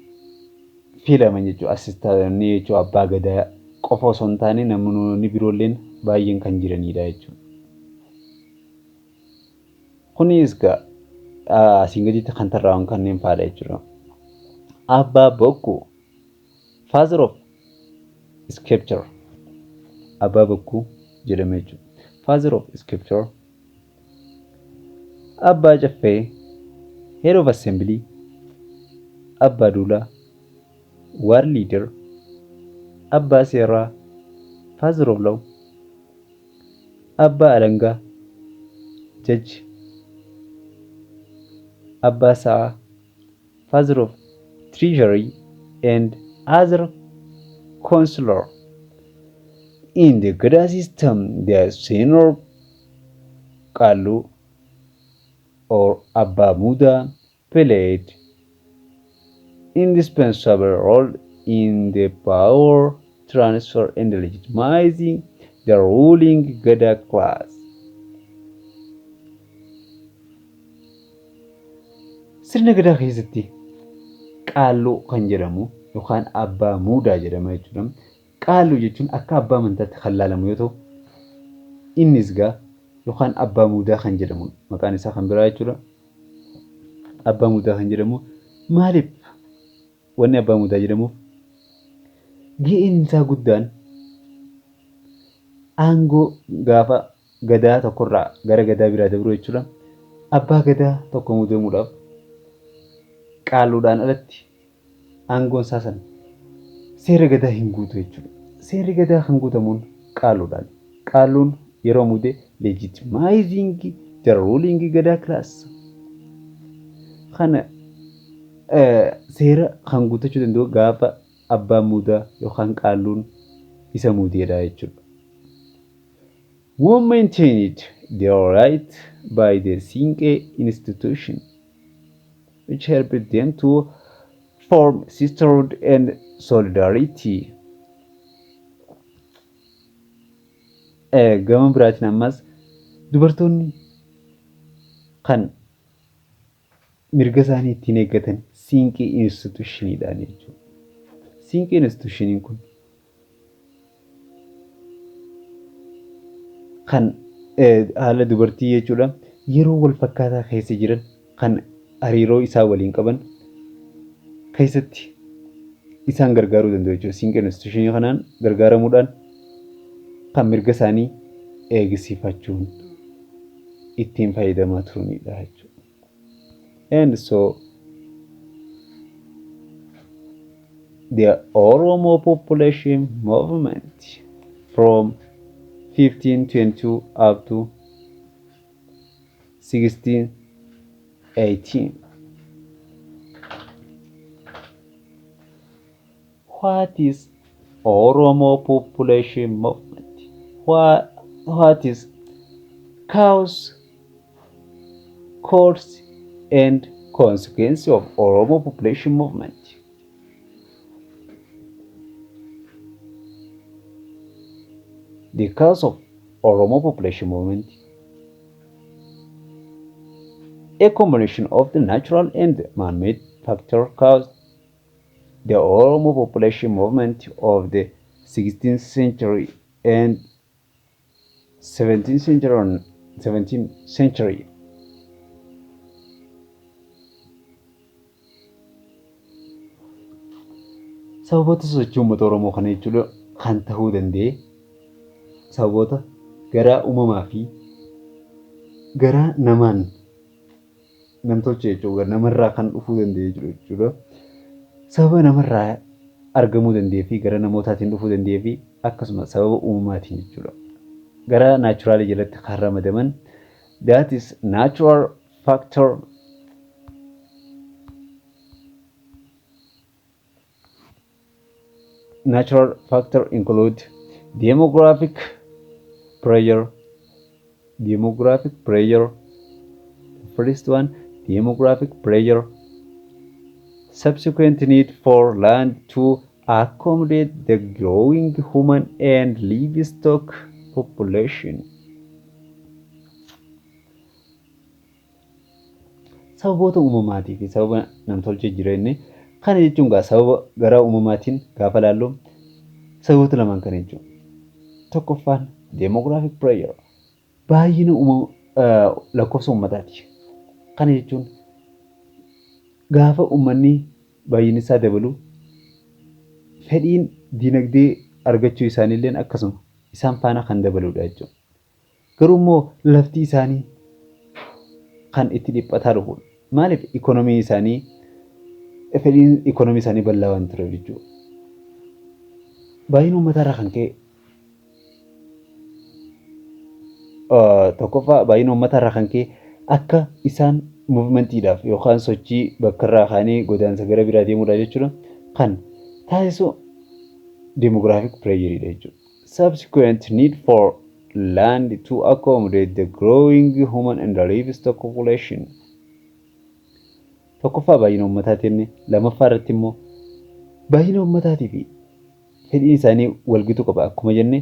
filaman jechuudha. Assistaanonni jechuudha, abbaa gadaa qofa osoo hin taane namoonni biroolleen baay'een kan jiranidha jechuudha. Kunis egaa asiin gaditti kan tarraa'an kanneen fa'aadha jechuudha. Abbaa Bokkuu, father of scripture, Abbaa Bokkuu jedhama jechuudha. Father of scripture. Abbaa Caffee, head of assembly. Abbaa Duulaa, war leader. Abbaa Seeraa, father of law. Abbaa Alangaa, judge. Abbaa Sa'aa, father of treasury and other counselor. In the Gada system, the senior Qaalluu or Abbaa Muudaa played indispensable role in the power transfer and legitimizing the ruling Gada class. Sirna Gadaa keessatti qaalluu kan jedhamu yookaan abbaa muudaa jedhama jechuudha. Qaalluu jechuun akka abbaa amantaatti kan laalamu yoo ta'u, innis gaa yookaan abbaa muudaa kan jedhamu maqaan isaa kan biraa jechuudha. Abbaa muudaa kan jedhamu maaliif? Wanni abbaa muudaa jedhamuuf ga'een isaa guddaan aangoo gaafa gadaa tokkorraa gara gadaa biraa dabruu jechuudha. Abbaa gadaa tokko muudamuudhaaf qaalluudhaan alatti aangoon isaa sana seera gadaa hin guutu jechuudha. Seerri gadaa kan guutamuun qaalluudhaan. Qaalluun yeroo muude legitimizing the ruling Gadaa class. Kana seera kan guuttachuu danda'u gaafa abbaan muudaa yookaan qaalluun isa muudeedha jechuudha. Who maintained their right by the Siinqee institution, which helped them to form sisterhood and solidarity. Gama biraatiin ammas dubartoonni kan mirga isaanii ittiin eeggatan Siinqee institutioniidhaan jechuudha. Siinqee institutioniin kun kan haala dubartii jechuudha yeroo wal fakkaataa keessa jiran kan hariiroo isaa waliin qaban keessatti isaan gargaaruu danda'u jechuudha. Siinqee institutionii kanaan gargaaramuudhaan kan mirga isaanii eegsifachuun ittiin fayyadamaa turanidha jechuudha. And so the Oromo population movement from 1522 up to 1618. What is Oromo population movement? What is cause, course, and consequence of Oromo population movement? The cause of Oromo population movement, a combination of the natural and man-made factor, caused the Oromo population movement of the 16th century and 17th century. 17th century. Sababoota sochii uummata Oromoo kana jechuudha kan ta'uu danda'e sababoota garaa uumamaa fi garaa namaan namtolchee jechuudha, namarraa kan dhufuu danda'e jechuudha. Sababa namarraa argamuu danda'ee fi gara namootaatiin dhufuu danda'ee fi akkasuma sababa uumamaatiin jechuudha. Gara naturalii jalatti kan ramadaman, that is natural factor, natural factor include demographic pressure, demographic pressure, first one, demographic pressure, subsequent need for land to accommodate the growing human and livestock population. Sababoota uumamaatii fi sababa namtolchee jireenya kana jechuun gaa sababa garaa uumamaatiin gaafa laallu sababoota lamaan kana jechuudha. Tokkoffaan demographic pressure, baay'ina lakkoofsa uummataati. Kana jechuun gaafa uummanni baay'inni isaa dabalu fedhiin dinagdee argachuu isaaniillee akkasuma isaan faana kan dabaludha jechuudha. Garuu immoo lafti isaanii kan itti dhiphataa dhufudha. Maaliif? Ikonomii isaanii, fedhiin ikonomii isaanii bal'aa waan tureef jechuudha. Baay'ina uummataa irraa kan ka'e, tokkoffaa baay'ina uummataa irraa kan ka'e akka isaan movementiidhaaf yookaan sochii bakka irraa ka'anii godaansa gara biraa deemuudhaaf jechuudha kan taasisu demographic pressure jechuudha. Subsequent need for land to accommodate the growing human and livestock population. Tokkoffaa baay'ina uummataatiin, lammaffaa irratti immoo baay'ina uummataatii fi fedhiin isaanii walgitu qaba. Akkuma jenne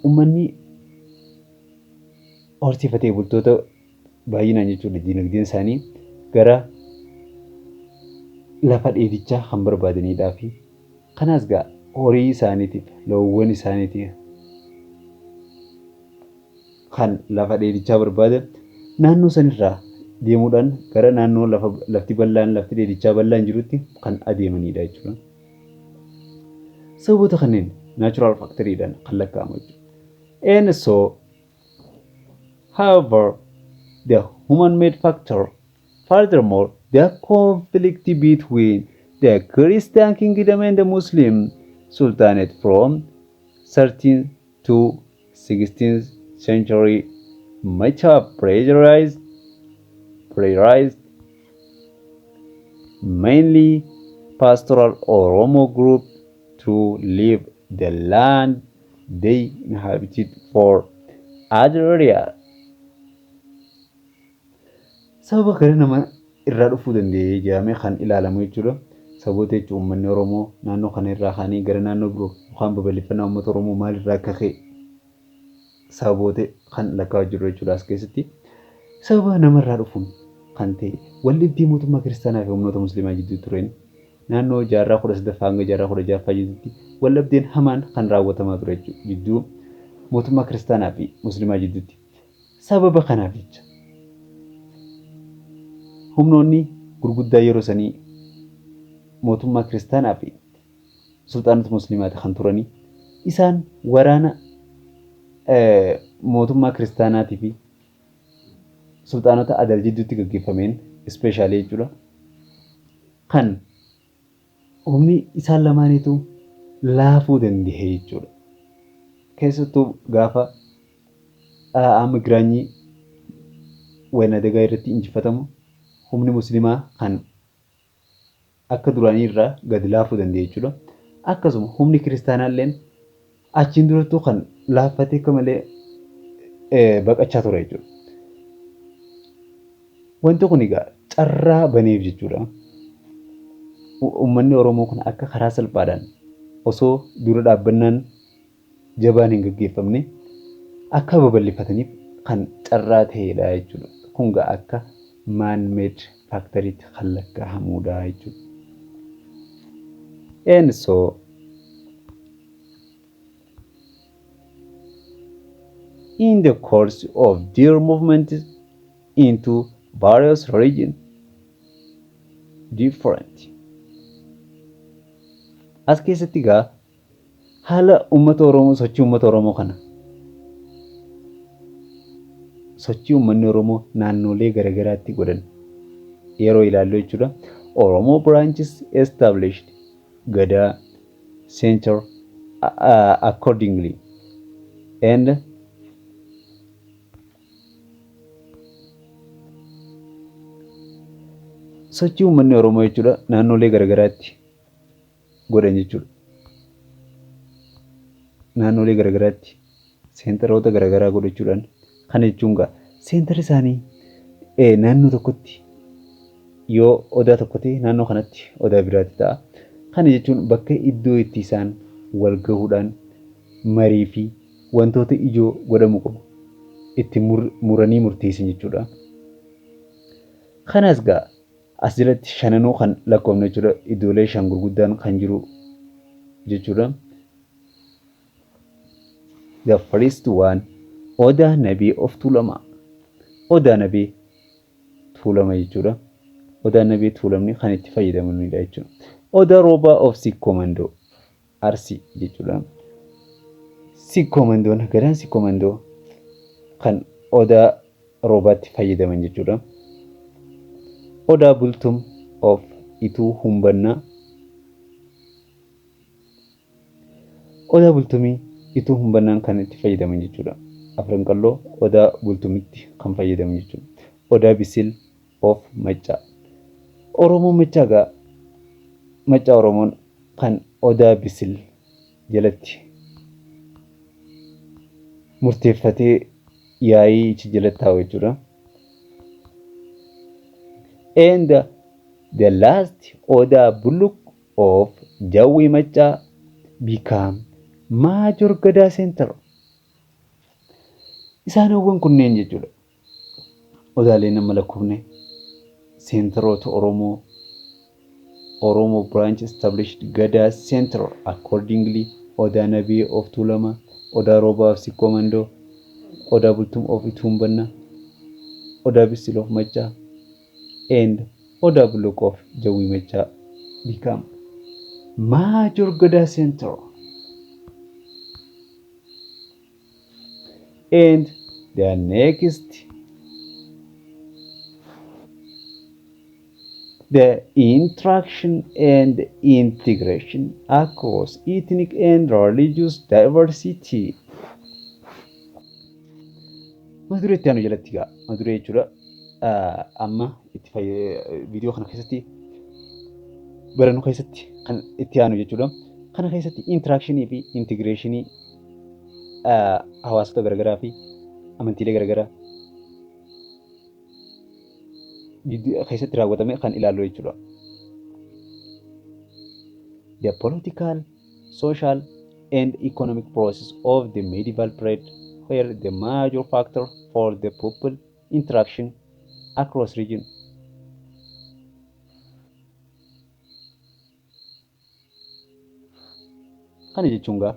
uummanni horsiifatee bultoota baay'inaan jechuudha, dinagdeen isaanii gara lafa dheedichaa kan barbaadanidhaa fi kanaas gaa horii isaaniitiif, loowwan isaaniitiif kan lafa dheedichaa barbaadan naannoo sanirraa deemuudhaan gara naannoo lafa lafti bal'aan, lafti dheedichaa bal'aan jirutti kan adeemanidha jechuudha. Sababoota kanneen natural factoriidhaan kan lakkaa'amu jechuudha. And so, however, the human-made factor, furthermore, the conflict between the Christian kingdom and the Muslim Sultanate from 13 to 16th century, Macha pressurized mainly pastoral Oromo group to leave the land they inhabited for other area. Sababa gara nama irraa dhufuu danda'e jedhamee kan ilaalamu jechuudha. Sababoota jechuun uummanni Oromoo naannoo kana irraa ka'anii gara naannoo biroo yookaan babal'ifannaa uummata Oromoo maalirraa akka ka'e sababoota kan lakkaa'aa jiru jechuudha as keessatti. Sababa namarraa dhufuun kan ta'e waldhabdee mootummaa kiristaanaa fi humnoota musliimaa jidduu tureen naannoo jaarraa 18ffaa hanga jaarraa 16ffaa jidduutti waldhabdeen hamaan kan raawwatamaa ture jechuudha jidduu mootummaa kiristaanaa fi musliimaa jidduutti. Sababa kanaaf jecha humnoonni gurguddaa yeroo sanii mootummaa kiristaanaa fi sulxaanota musliimaati kan turanii isaan waraana mootummaa kiristaanaatii fi sulxaanota Adal jidduutti gaggeeffameen especially jechuudha. Kan humni isaan lamaaniitu laafuu danda'e jechuudha. Keessattuu gaafa amma Giraanyii Wayna Dagaa irratti injifatamu humni musliimaa kan akka duraanii irraa gadi laafuu danda'e jechuudha. Akkasuma humni kiristaanaa illeen achiin durattuu kan laaffatee akka malee baqachaa ture jechuudha. Wanti kun egaa carraa baneef jechuudha. Uummanni Oromoo kun akka karaa salphaadhaan osoo dura dhaabbannaan jabaan hin gaggeeffamne akka babal'ifataniif kan carraa ta'edha jechuudha. Kun egaa akka man-made factoriitti kan lakkaa'amudha jechuudha. And so in the course of their movement into various regions different. As keessatti egaa haala uummata Oromoo, sochii uummata Oromoo kana, sochii uummanni Oromoo naannolee garaagaraatti godhan yeroo ilaallu jechuudha. Oromo branches established Gadaa center accordingly and sochii uummanni Oromoo jechuudha naannolee garaagaraatti godhan jechuudha. Naannolee garaagaraatti centeroota garaagaraa godhachuudhaan, kana jechuun gaa centerri isaanii naannoo tokkotti yoo odaa tokko ta'e, naannoo kanatti odaa biraatti ta'a. Kana jechuun bakka iddoo itti isaan wal gahuudhaan marii fi wantoota ijoo godhamuu qabu itti muranii murteessan jechuudha. Kanas gaa as jalatti shananuu kan lakkoofnu jechuudha. Iddoolee shan gurguddaan kan jiru jechuudha. The first one, Odaa Nabii of Tuulamaa. Odaa Nabii Tuulama jechuudha. Odaa Nabii Tuulamni kan itti fayyadamanidha jechuudha. Odaa Roobaa of Sikkoo Mandoo Arsii jechuudha. Sikkoo Mandoon, gadaan Sikkoo Mandoo kan Odaa Roobaatti fayyadaman jechuudha. Odaa Bultum of Ituu Humbannaa. Odaa Bultumii Ituu Humbannaan kan itti fayyadaman jechuudha. Afran Qalloo Odaa Bultumitti kan fayyadaman jechuudha. Odaa Bisil of Maccaa. Oromoon Maccaa gaa, Maccaa Oromoon kan Odaa Bisil jalatti murteeffatee yaa'ii ichi jalatti taa'u jechuudha. And the last, Odaa Bulluq of Jawwii Maccaa become major Gadaa center. Isaanowwan kunneen jechuudha. Odaaleen amma lakkoofne centeroota Oromoo, Oromo branch established Gadaa center accordingly: Odaa Nabii of Tuulama, Odaa Roobaa of Sikkoo Mandoo, Odaa Bultum of Ituumbanna, Odaa Bisil of Maccaa and Odaa Bulluq of Jawwii Maccaa become major Gadaa center. And the next, the interaction and integration across ethnic and religious diversity. Mata duree itti aanu jalatti egaa mata duree jechuudha amma itti viidiyoo kana keessatti barannu keessatti kan itti aanu jechuudha. Kana keessatti interactionii fi integrationii hawaasota garaagaraa fi amantiilee garaagaraa keessatti raawwatame kan ilaallu jechuudha. The political, social, and economic process of the medieval period were the major factor for the people interaction across region. Kana jechuun gaa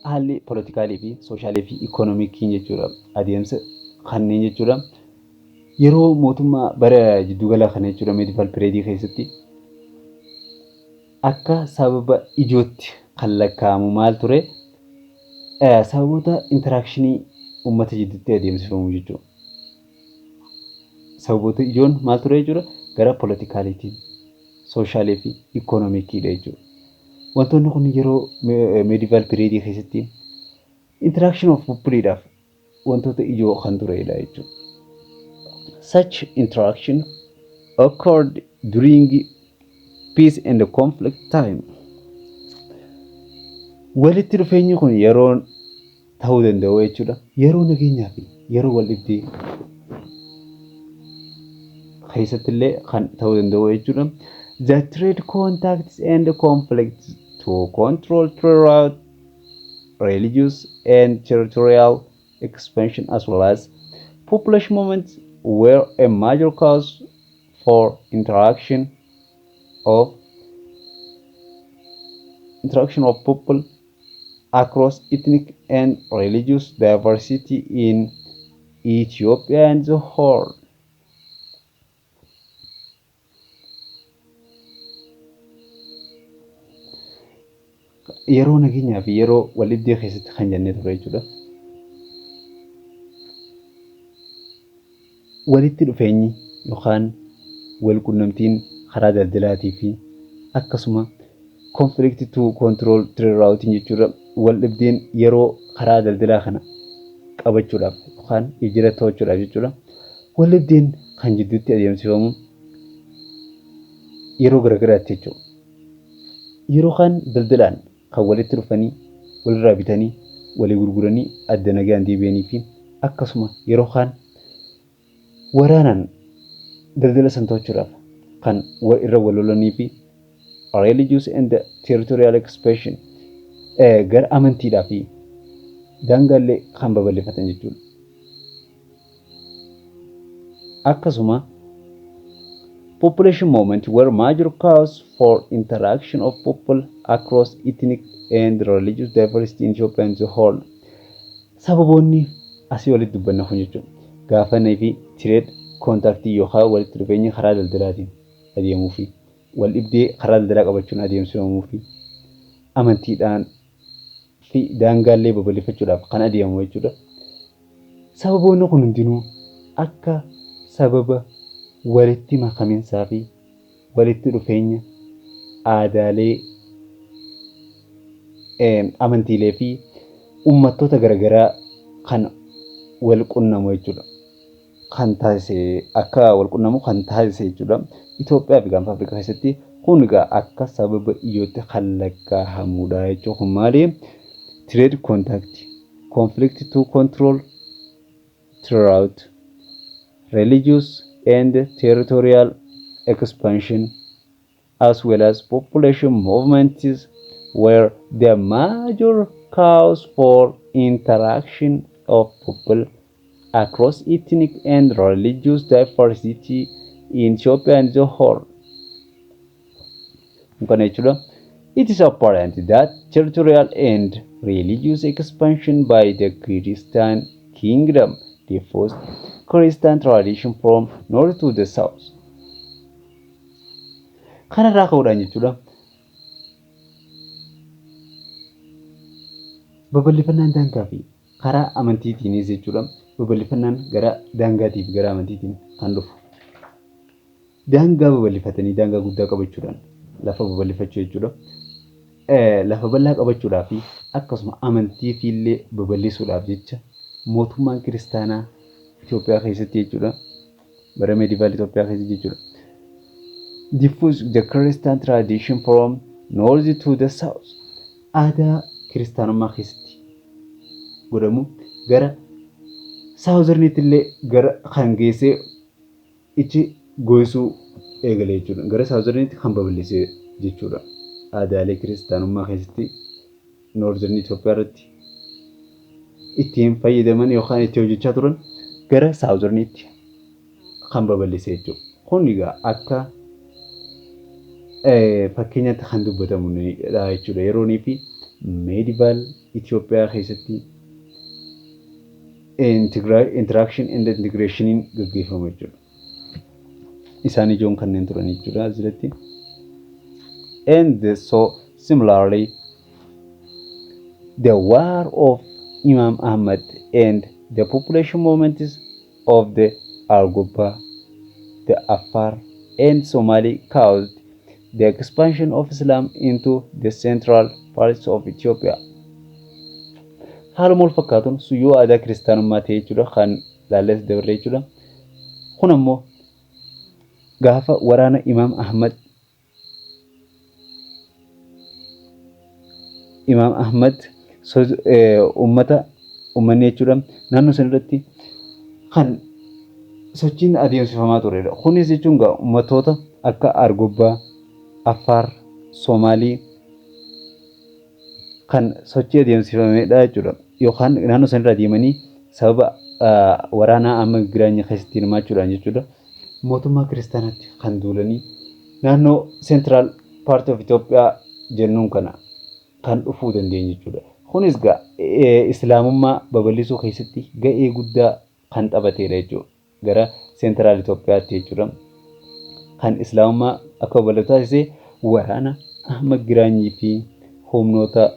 haalli politicalii fi socialii fi economiciin jechuudha adeemsa kanneen jechuudha yeroo mootummaa bara jiddugala kana jechuudha medieval period keessatti akka sababa ijootti kan lakkaa'amu maal ture? Sababoota interactionii uummata jidduutti adeemsifamu jechuudha. Sababoota ijoon maal ture jechuudha? Gara politicaliitiin, socialii fi economiciidha jechuudha. Wantoonni kun yeroo medieval period keessatti interaction of peopleidhaaf wantoota ijoo kan turedha jechuudha. Such interaction occurred during peace and conflict time. Walitti dhufeenyi kun yeroo ta'uu danda'u jechuudha. Yeroo nageenyaa fi yeroo wal dhibdee keessatti illee kan ta'uu danda'u jechuudha. The trade contacts and conflicts to control throughout religious and territorial expansion as well as population movements were a major cause for interaction of people across ethnic and religious diversity in Ethiopia and the Horn. Yeroo nageenyaa fi yeroo waldhibdee keessatti kan jennee ture jechuudha. Walitti dhufeenyi yookaan wal quunnamtiin karaa daldalaatii fi akkasuma conflict to control trade routing jechuudha. Wal dhibdeen yeroo karaa daldalaa kana qabachuudhaaf yookaan jijjiirra to'achuudhaaf jechuudha. Wal dhibdeen kan jidduutti adeemsifamu yeroo garaagaraatti jechuudha. Yeroo kaan daldalaan kan walitti dhufanii walirraa bitanii walii gurguranii adda nagaan deebi'anii fi akkasuma yeroo kaan waraanaan daldala san to'achuudhaaf kan irra wal lolanii fi religious and territorial expansion gara amantiidhaa fi daangaallee kan babal'ifatan jechuudha. Akkasuma population movement were major cause for interaction of people across ethnic and religious diversity in Ethiopia and the Horn. Sababoonni asii olitti dubbanna kun jechuudha. Gaafannii fi trade contactii yookaan walitti dhufeenya karaa daldalaatiin adeemuu fi wal dhibdee karaa daldalaa qabachuun adeemsifamuu fi amantiidhaan fi daangaallee babal'ifachuudhaaf kan adeemamu jechuudha. Sababoonni kun hundinuu akka sababa walitti makaminsaa fi walitti dhufeenya aadaalee, amantiilee fi uummattoota garaagaraa kan wal qunnamu jechuudha. Kan taasise akka wal qunnamu kan taasise jechuudha. Itoophiyaa fi gaanfa Afrikaa keessatti kun egaa akka sababa ijootti kan lakkaa'amudha jechuudha. Kun maali? Trade contact, conflict to control throughout religious and territorial expansion as well as population movements were the major cause for interaction of people across ethnic and religious diversity in Ethiopia and the Horn. Kana jechuudha. It is apparent that territorial and religious expansion by the Christian kingdom diffused Christian tradition from north to the south. Kanarraa ka'uudhaan jechuudha. Babal'ifannaan daangaa fi karaa amantiitiinis jechuudha. Babal'ifannaan gara daangaatiif gara amantiitiin kan dhufu. Daangaa babal'ifatanii daangaa guddaa qabachuudhaan lafa babal'ifachuu jechuudha. Lafa bal'aa qabachuudhaa fi akkasuma amantii fiillee babal'isuudhaaf jecha mootummaan kiristaanaa Itoophiyaa keessatti jechuudha. Bara medieval Itoophiyaa keessatti jechuudha. Diffuse the Christian tradition from north to the south. Aadaa kiristaanummaa keessatti godhamu gara southerniitti illee gara kan geessee ichi goysuu eegale jechuudha. Gara southerniitti kan babal'ise jechuudha. Aadaalee kiristaanummaa keessatti northern Itoophiyaa irratti ittiin fayyadaman yookaan itti hojjechaa turan gara southerniitti kan babal'ise jechuudha. Kun egaa akka fakkeenyaatti kan dubbatamudha jechuudha. Yeroonii fi medieval Itoophiyaa keessatti interaction and integrationiin gaggeeffamu jechuudha. Isaan ijoon kanneen turan jechuudha asirratti. And so similarly, the war of Imam Ahmad and the population movements of the Argoba, the Afar and Somali caused the expansion of Islam into the central parts of Ethiopia. Haaluma wal fakkaatuun suyyoo aadaa kiristaanummaa ta'e jechuudha kan laallees dabarre jechuudha. Kun ammoo gaafa waraana Imaam Ahmad uummata uummanni jechuudha naannoo san irratti kan sochiin adeemsifamaa turedha. Kunis jechuun egaa uummattoota akka Argobbaa, Affaar, Somaalii kan sochii adeemsifamedha jechuudha. Yookaan naannoo sanarra adeemanii sababa waraanaa amma Giraanya keessatti hirmaachuudhaan jechuudha. Mootummaa kiristaanaatti kan duulanii naannoo Central part of Itoophiyaa jennuun kana kan dhufuu dandeenyu jechuudha. Kunis egaa islaamummaa babal'isuu keessatti ga'ee guddaa kan taphatedha jechuudha. Gara Central Itoophiyaatti jechuudha. Kan islaamummaa akka babal'atu taasise waraana Ahmad Giraanyii fi humnoota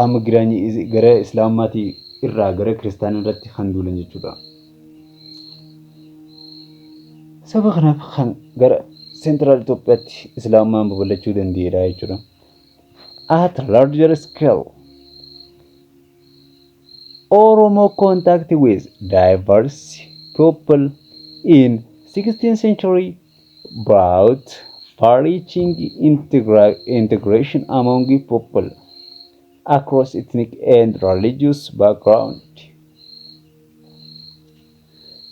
Ahmad Giraanyii gara islaamummaatii irraa gara kiristaanaa irratti kan duulan jechuudha. Saba kanaaf kan gara Central Itoophiyaatti islaamummaan babal'achuu danda'edha jechuudha. At larger scale, Oromo contact with diverse people in 16th century brought far-reaching integration among people across ethnic and religious background.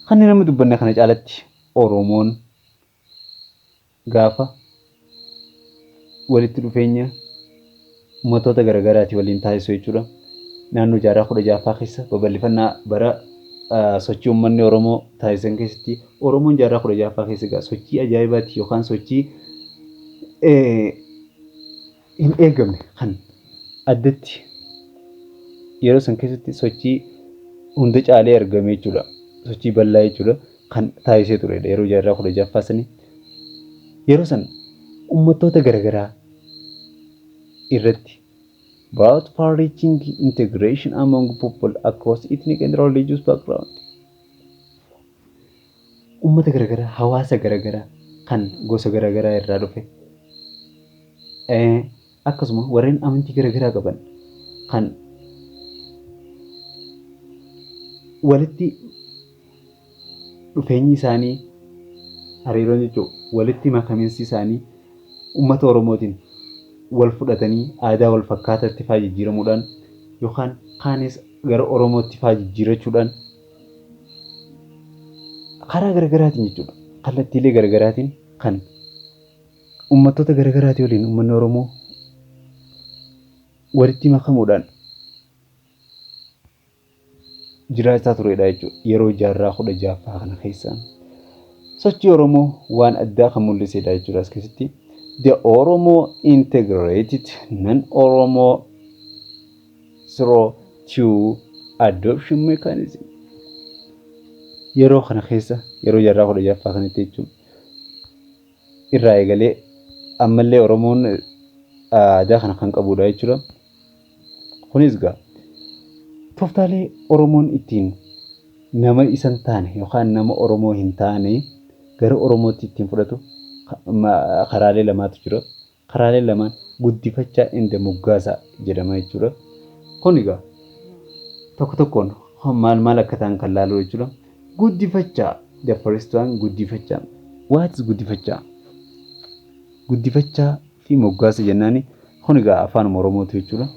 Kanneen nama dubbanne kana caalatti Oromoon gaafa walitti dhufeenya uummattoota garaagaraatii waliin taasisu jechuudha. Naannoo jaarraa 16ffaa keessa babal'ifannaa bara sochii uummanni Oromoo taasisan keessatti Oromoon jaarraa 16ffaa keessa egaa sochii ajaa'ibaati yookaan sochii hin eegamne kan addatti yeroo san keessatti sochii hunda caalee argame jechuudha. Sochii bal'aa jechuudha kan taasisee turedha yeroo jaarraa 16ffaa sanii. Yeroo san uummattoota garaagaraa irratti brought far-reaching integration among people across ethnic and religious background. Uummata garaagaraa, hawaasa garaagaraa kan gosa garaagaraa irraa dhufe, akkasuma warreen amantii garaagaraa qaban kan walitti dhufeenyi isaanii, hariiroon jechuun walitti makamiinsi isaanii uummata Oromootiin wal fudhatanii aadaa wal fakkaataatti faa jijjiiramuudhaan yookaan kaanis gara Oromootti faa jijjiirachuudhaan karaa garaagaraatiin jechuudha. Kallattiilee garaagaraatiin kan uummattoota garaagaraatii waliin uummanni Oromoo walitti makamuudhaan jiraachaa turedha jechuudha. Yeroo jaarraa 16ffaa kana keessa sochii Oromoo waan addaa kan mul'isedha jechuudha as keessatti. The Oromo integrated non-Oromo through two adoption mechanism. Yeroo kana keessa, yeroo jaarraa 16ffaa kanatti jechuun irraa eegalee ammallee Oromoon aadaa kana kan qabudha jechuudha. Kunis egaa tooftaalee Oromoon ittiin nama isa hin taane yookaan nama Oromoo hin taane gara Oromootti ittiin fudhatu karaalee lamaatu jira. Karaalee lamaan guddifachaa and moggaasaa jedhama jechuudha. Kun egaa tokko tokkoon maal maal akka ta'an kan laalu jechuudha. Guddifachaa, the first one, guddifachaa. What is guddifachaa? Guddifachaa fi moggaasa jennaani kun egaa afaan Oromootu jechuudha.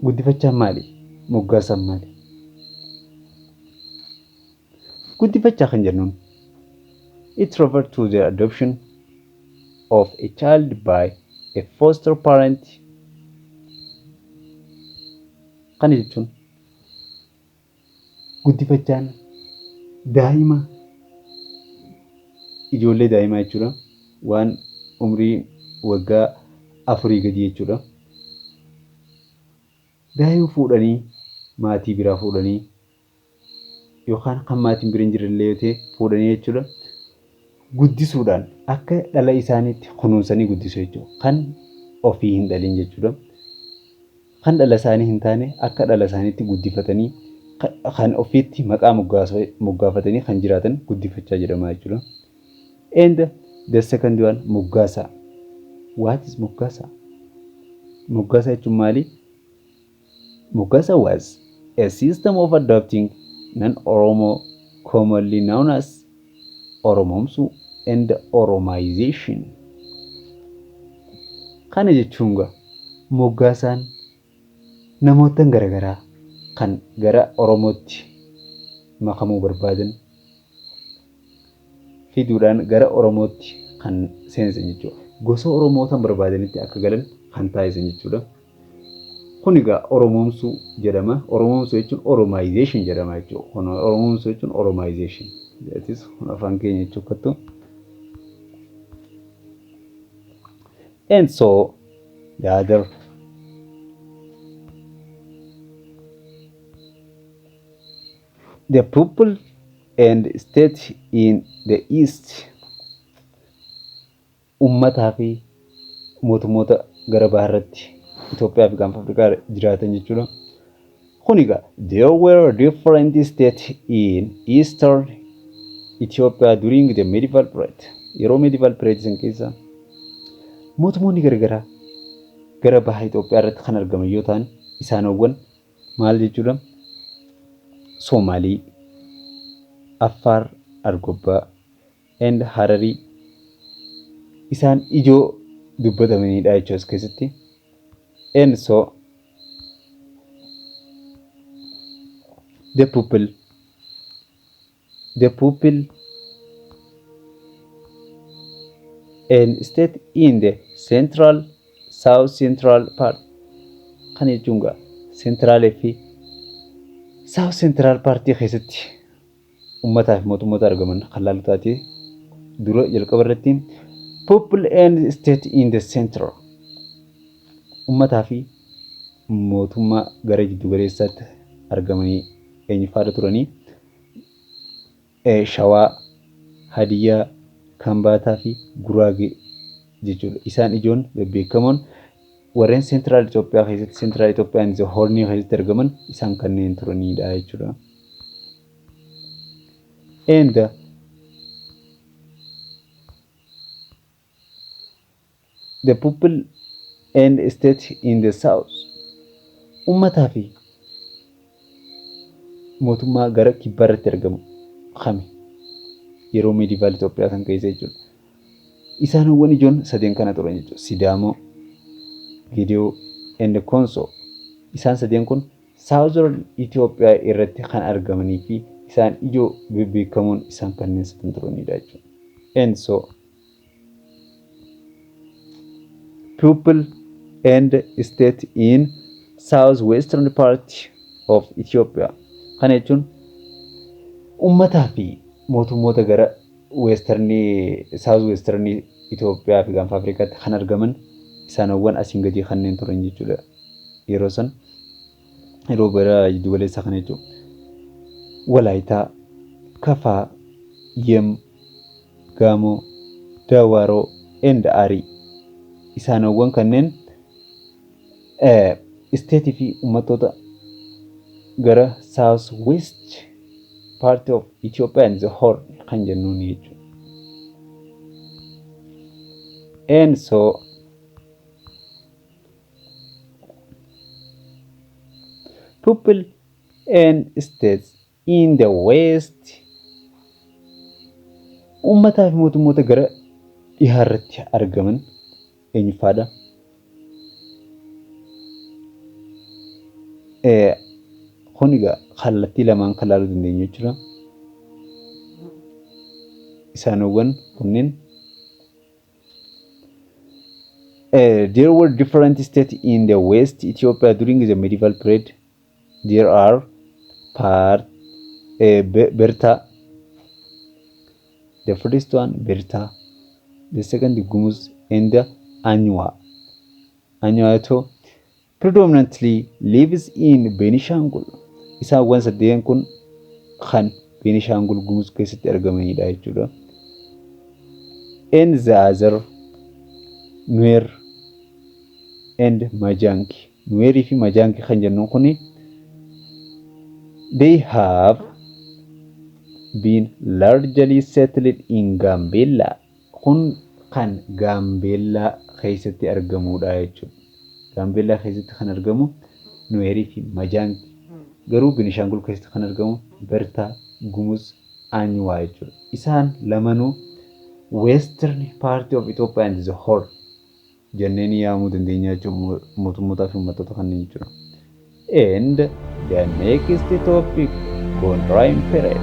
Guddifachaan maali? Moggaasaan maali? Guddifachaa kan jennuun, it refers to the adoption of a child by a foster parent. Kana jechuun guddifachaan daa'ima, ijoollee daa'imaa jechuudha. Waan umrii waggaa 4 gadi jechuudha. Daa'ima fuudhanii, maatii biraa fuudhanii yookaan kan maatiin bira hin jirre illee yoo ta'e fuudhanii jechuudha. Guddisuudhaan akka dhala isaaniitti kunuunsanii guddisu jechuudha. Kan ofii hin dhalin jechuudha. Kan dhala isaanii hin taane akka dhala isaaniitti guddifatanii, kan ofiitti maqaa moggaafatanii kan jiraatan guddifachaa jedhama jechuudha. And the second one, moggaasa. What is moggaasa? Moggaasa jechuun maali? Moggaasa was a system of adopting non-Oromo, commonly known as Oromomsuu and Oromization. Kana jechuun gaa moggaasaan namoota garaagaraa kan gara Oromootti makamuu barbaadan fiduudhaan gara Oromootti kan seensan jechuudha. Gosa Oromoo kan barbaadanitti akka galan kan taasisan jechuudha. Kun egaa Oromoomsuu jedhama. Oromoomsuu jechuun Oromization jedhama jechuudha. Kun Oromoomsuu jechuun Oromization. That is kun afaan keenya jechuudha. And so the other, the people and state in the east, ummataa fi mootummoota gara baharratti Itoophiyaa fi gaanfa Afrikaa jiraatan jechuudha. Kun egaa there were different states in eastern Ethiopia during the medieval period. Yeroo medieval period san keessa mootummoonni garaagaraa gara baha Itoophiyaa irratti kan argaman yoo ta'an, isaanowwan maal jechuudha? Soomaalii, Affaar, Argobbaa and Hararii isaan ijoo dubbatamanidha jechuudha as keessatti. And so the people and state in the central, south central part. Kana jechuun gaa central fi south central partii keessatti uummataa fi mootummoota argaman kan laalu taate. Dura jalqaba irratti people and state in the center, uummataa fi mootummaa gara jiddu galeessaatti argamanii eenyu faadha turanii? Shawaa, Hadiyyaa, Kambaataa fi Guraagee jechuudha. Isaan ijoon bebbeekamoon warreen central Itoophiyaa keessatti, central Itoophiyaan Hornii keessatti argaman isaan kanneen turanidha jechuudha. And the people and state in the south, uummataa fi mootummaa gara kibbaa irratti argamu kami yeroo medieval Itoophiyaa kan keessa jechuudha. Isaanowwan ijoon sadeen kana turan jechuudha. Sidaamoo, Gedeo and Konso. Isaan sadeen kun Southern Itoophiyaa irratti kan argamanii fi isaan ijoo bebbeekamoon isaan kanneen sadan turanidha jechuudha. And so people and state in south western part of Ethiopia. Kana jechuun uummataa fi mootummoota gara westernii, south westernii Itoophiyaa fi gaanfa Afrikaatti kan argaman isaanowwan asiin gadii kanneen turan jechuudha. Yeroo san, yeroo bara jiddu galeessaa kana jechuudha. Walaayitaa, Kafaa, Yem, Gaamoo, Dawaaroo and Arii isaanowwan kanneen stateii fi uummattoota gara south west part of Ethiopia and the Horn kan jennuun jechuudha. And so People and states in the West. Uummataa fi mootummoota gara dhihaa irratti argaman eenyufaadha? Kun egaa kallattii lamaan kan ilaaluu dandeenyu jechuudha. Isaanowwan kunneen. There were different states in the West Ethiopia during the medieval period. There are part Berta, the first one Berta, the second Gumuz, and the Anywa. Anywato predominantly lives in Benishangul. Isaawwan sadeen kun kan Benishangul Gumuz keessatti argamanidha jechuudha. And the other Nuer and Majanki. Nuerii fi Majanki kan jennuun kuni they have been largely settled in Gambella. Kun kan Gaambeellaa keessatti argamudha jechuudha. Gaambeellaa keessatti kan argamu Nuweerii fi Majaangi. Garuu Binishaangul keessatti kan argamu Bertaa, Gumuz, Anyuwaa jechuudha. Isaan lamanuu Western part of Ethiopia and the Horn jennee ni yaamuu dandeenya jechuudha mootummootaa fi uummattoota kanneen jechuudha. And the next topic, Gondarine period.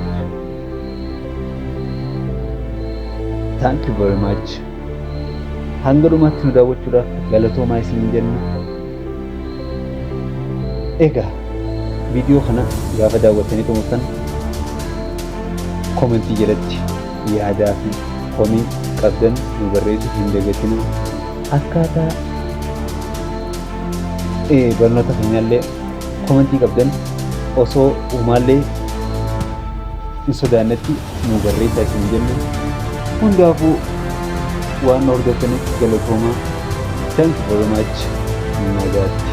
Thank you very much. Hanga dhumaatti nu daawwachuudhaaf galatoomaa isin jenna. Egaa viidiyoo kana gaafa daawwattanii xumurtan komentii jalatti yaadaa fi komii qabdan nu barreessuu hin dagatinaa. Akkaataa barnoota keenyaallee komentii qabdan osoo umaallee hin sodaannetti nu barreessaa isin jenna. Hundaafuu waan hordoftaniif galatoomaa. Thank you very much. Nagaatti.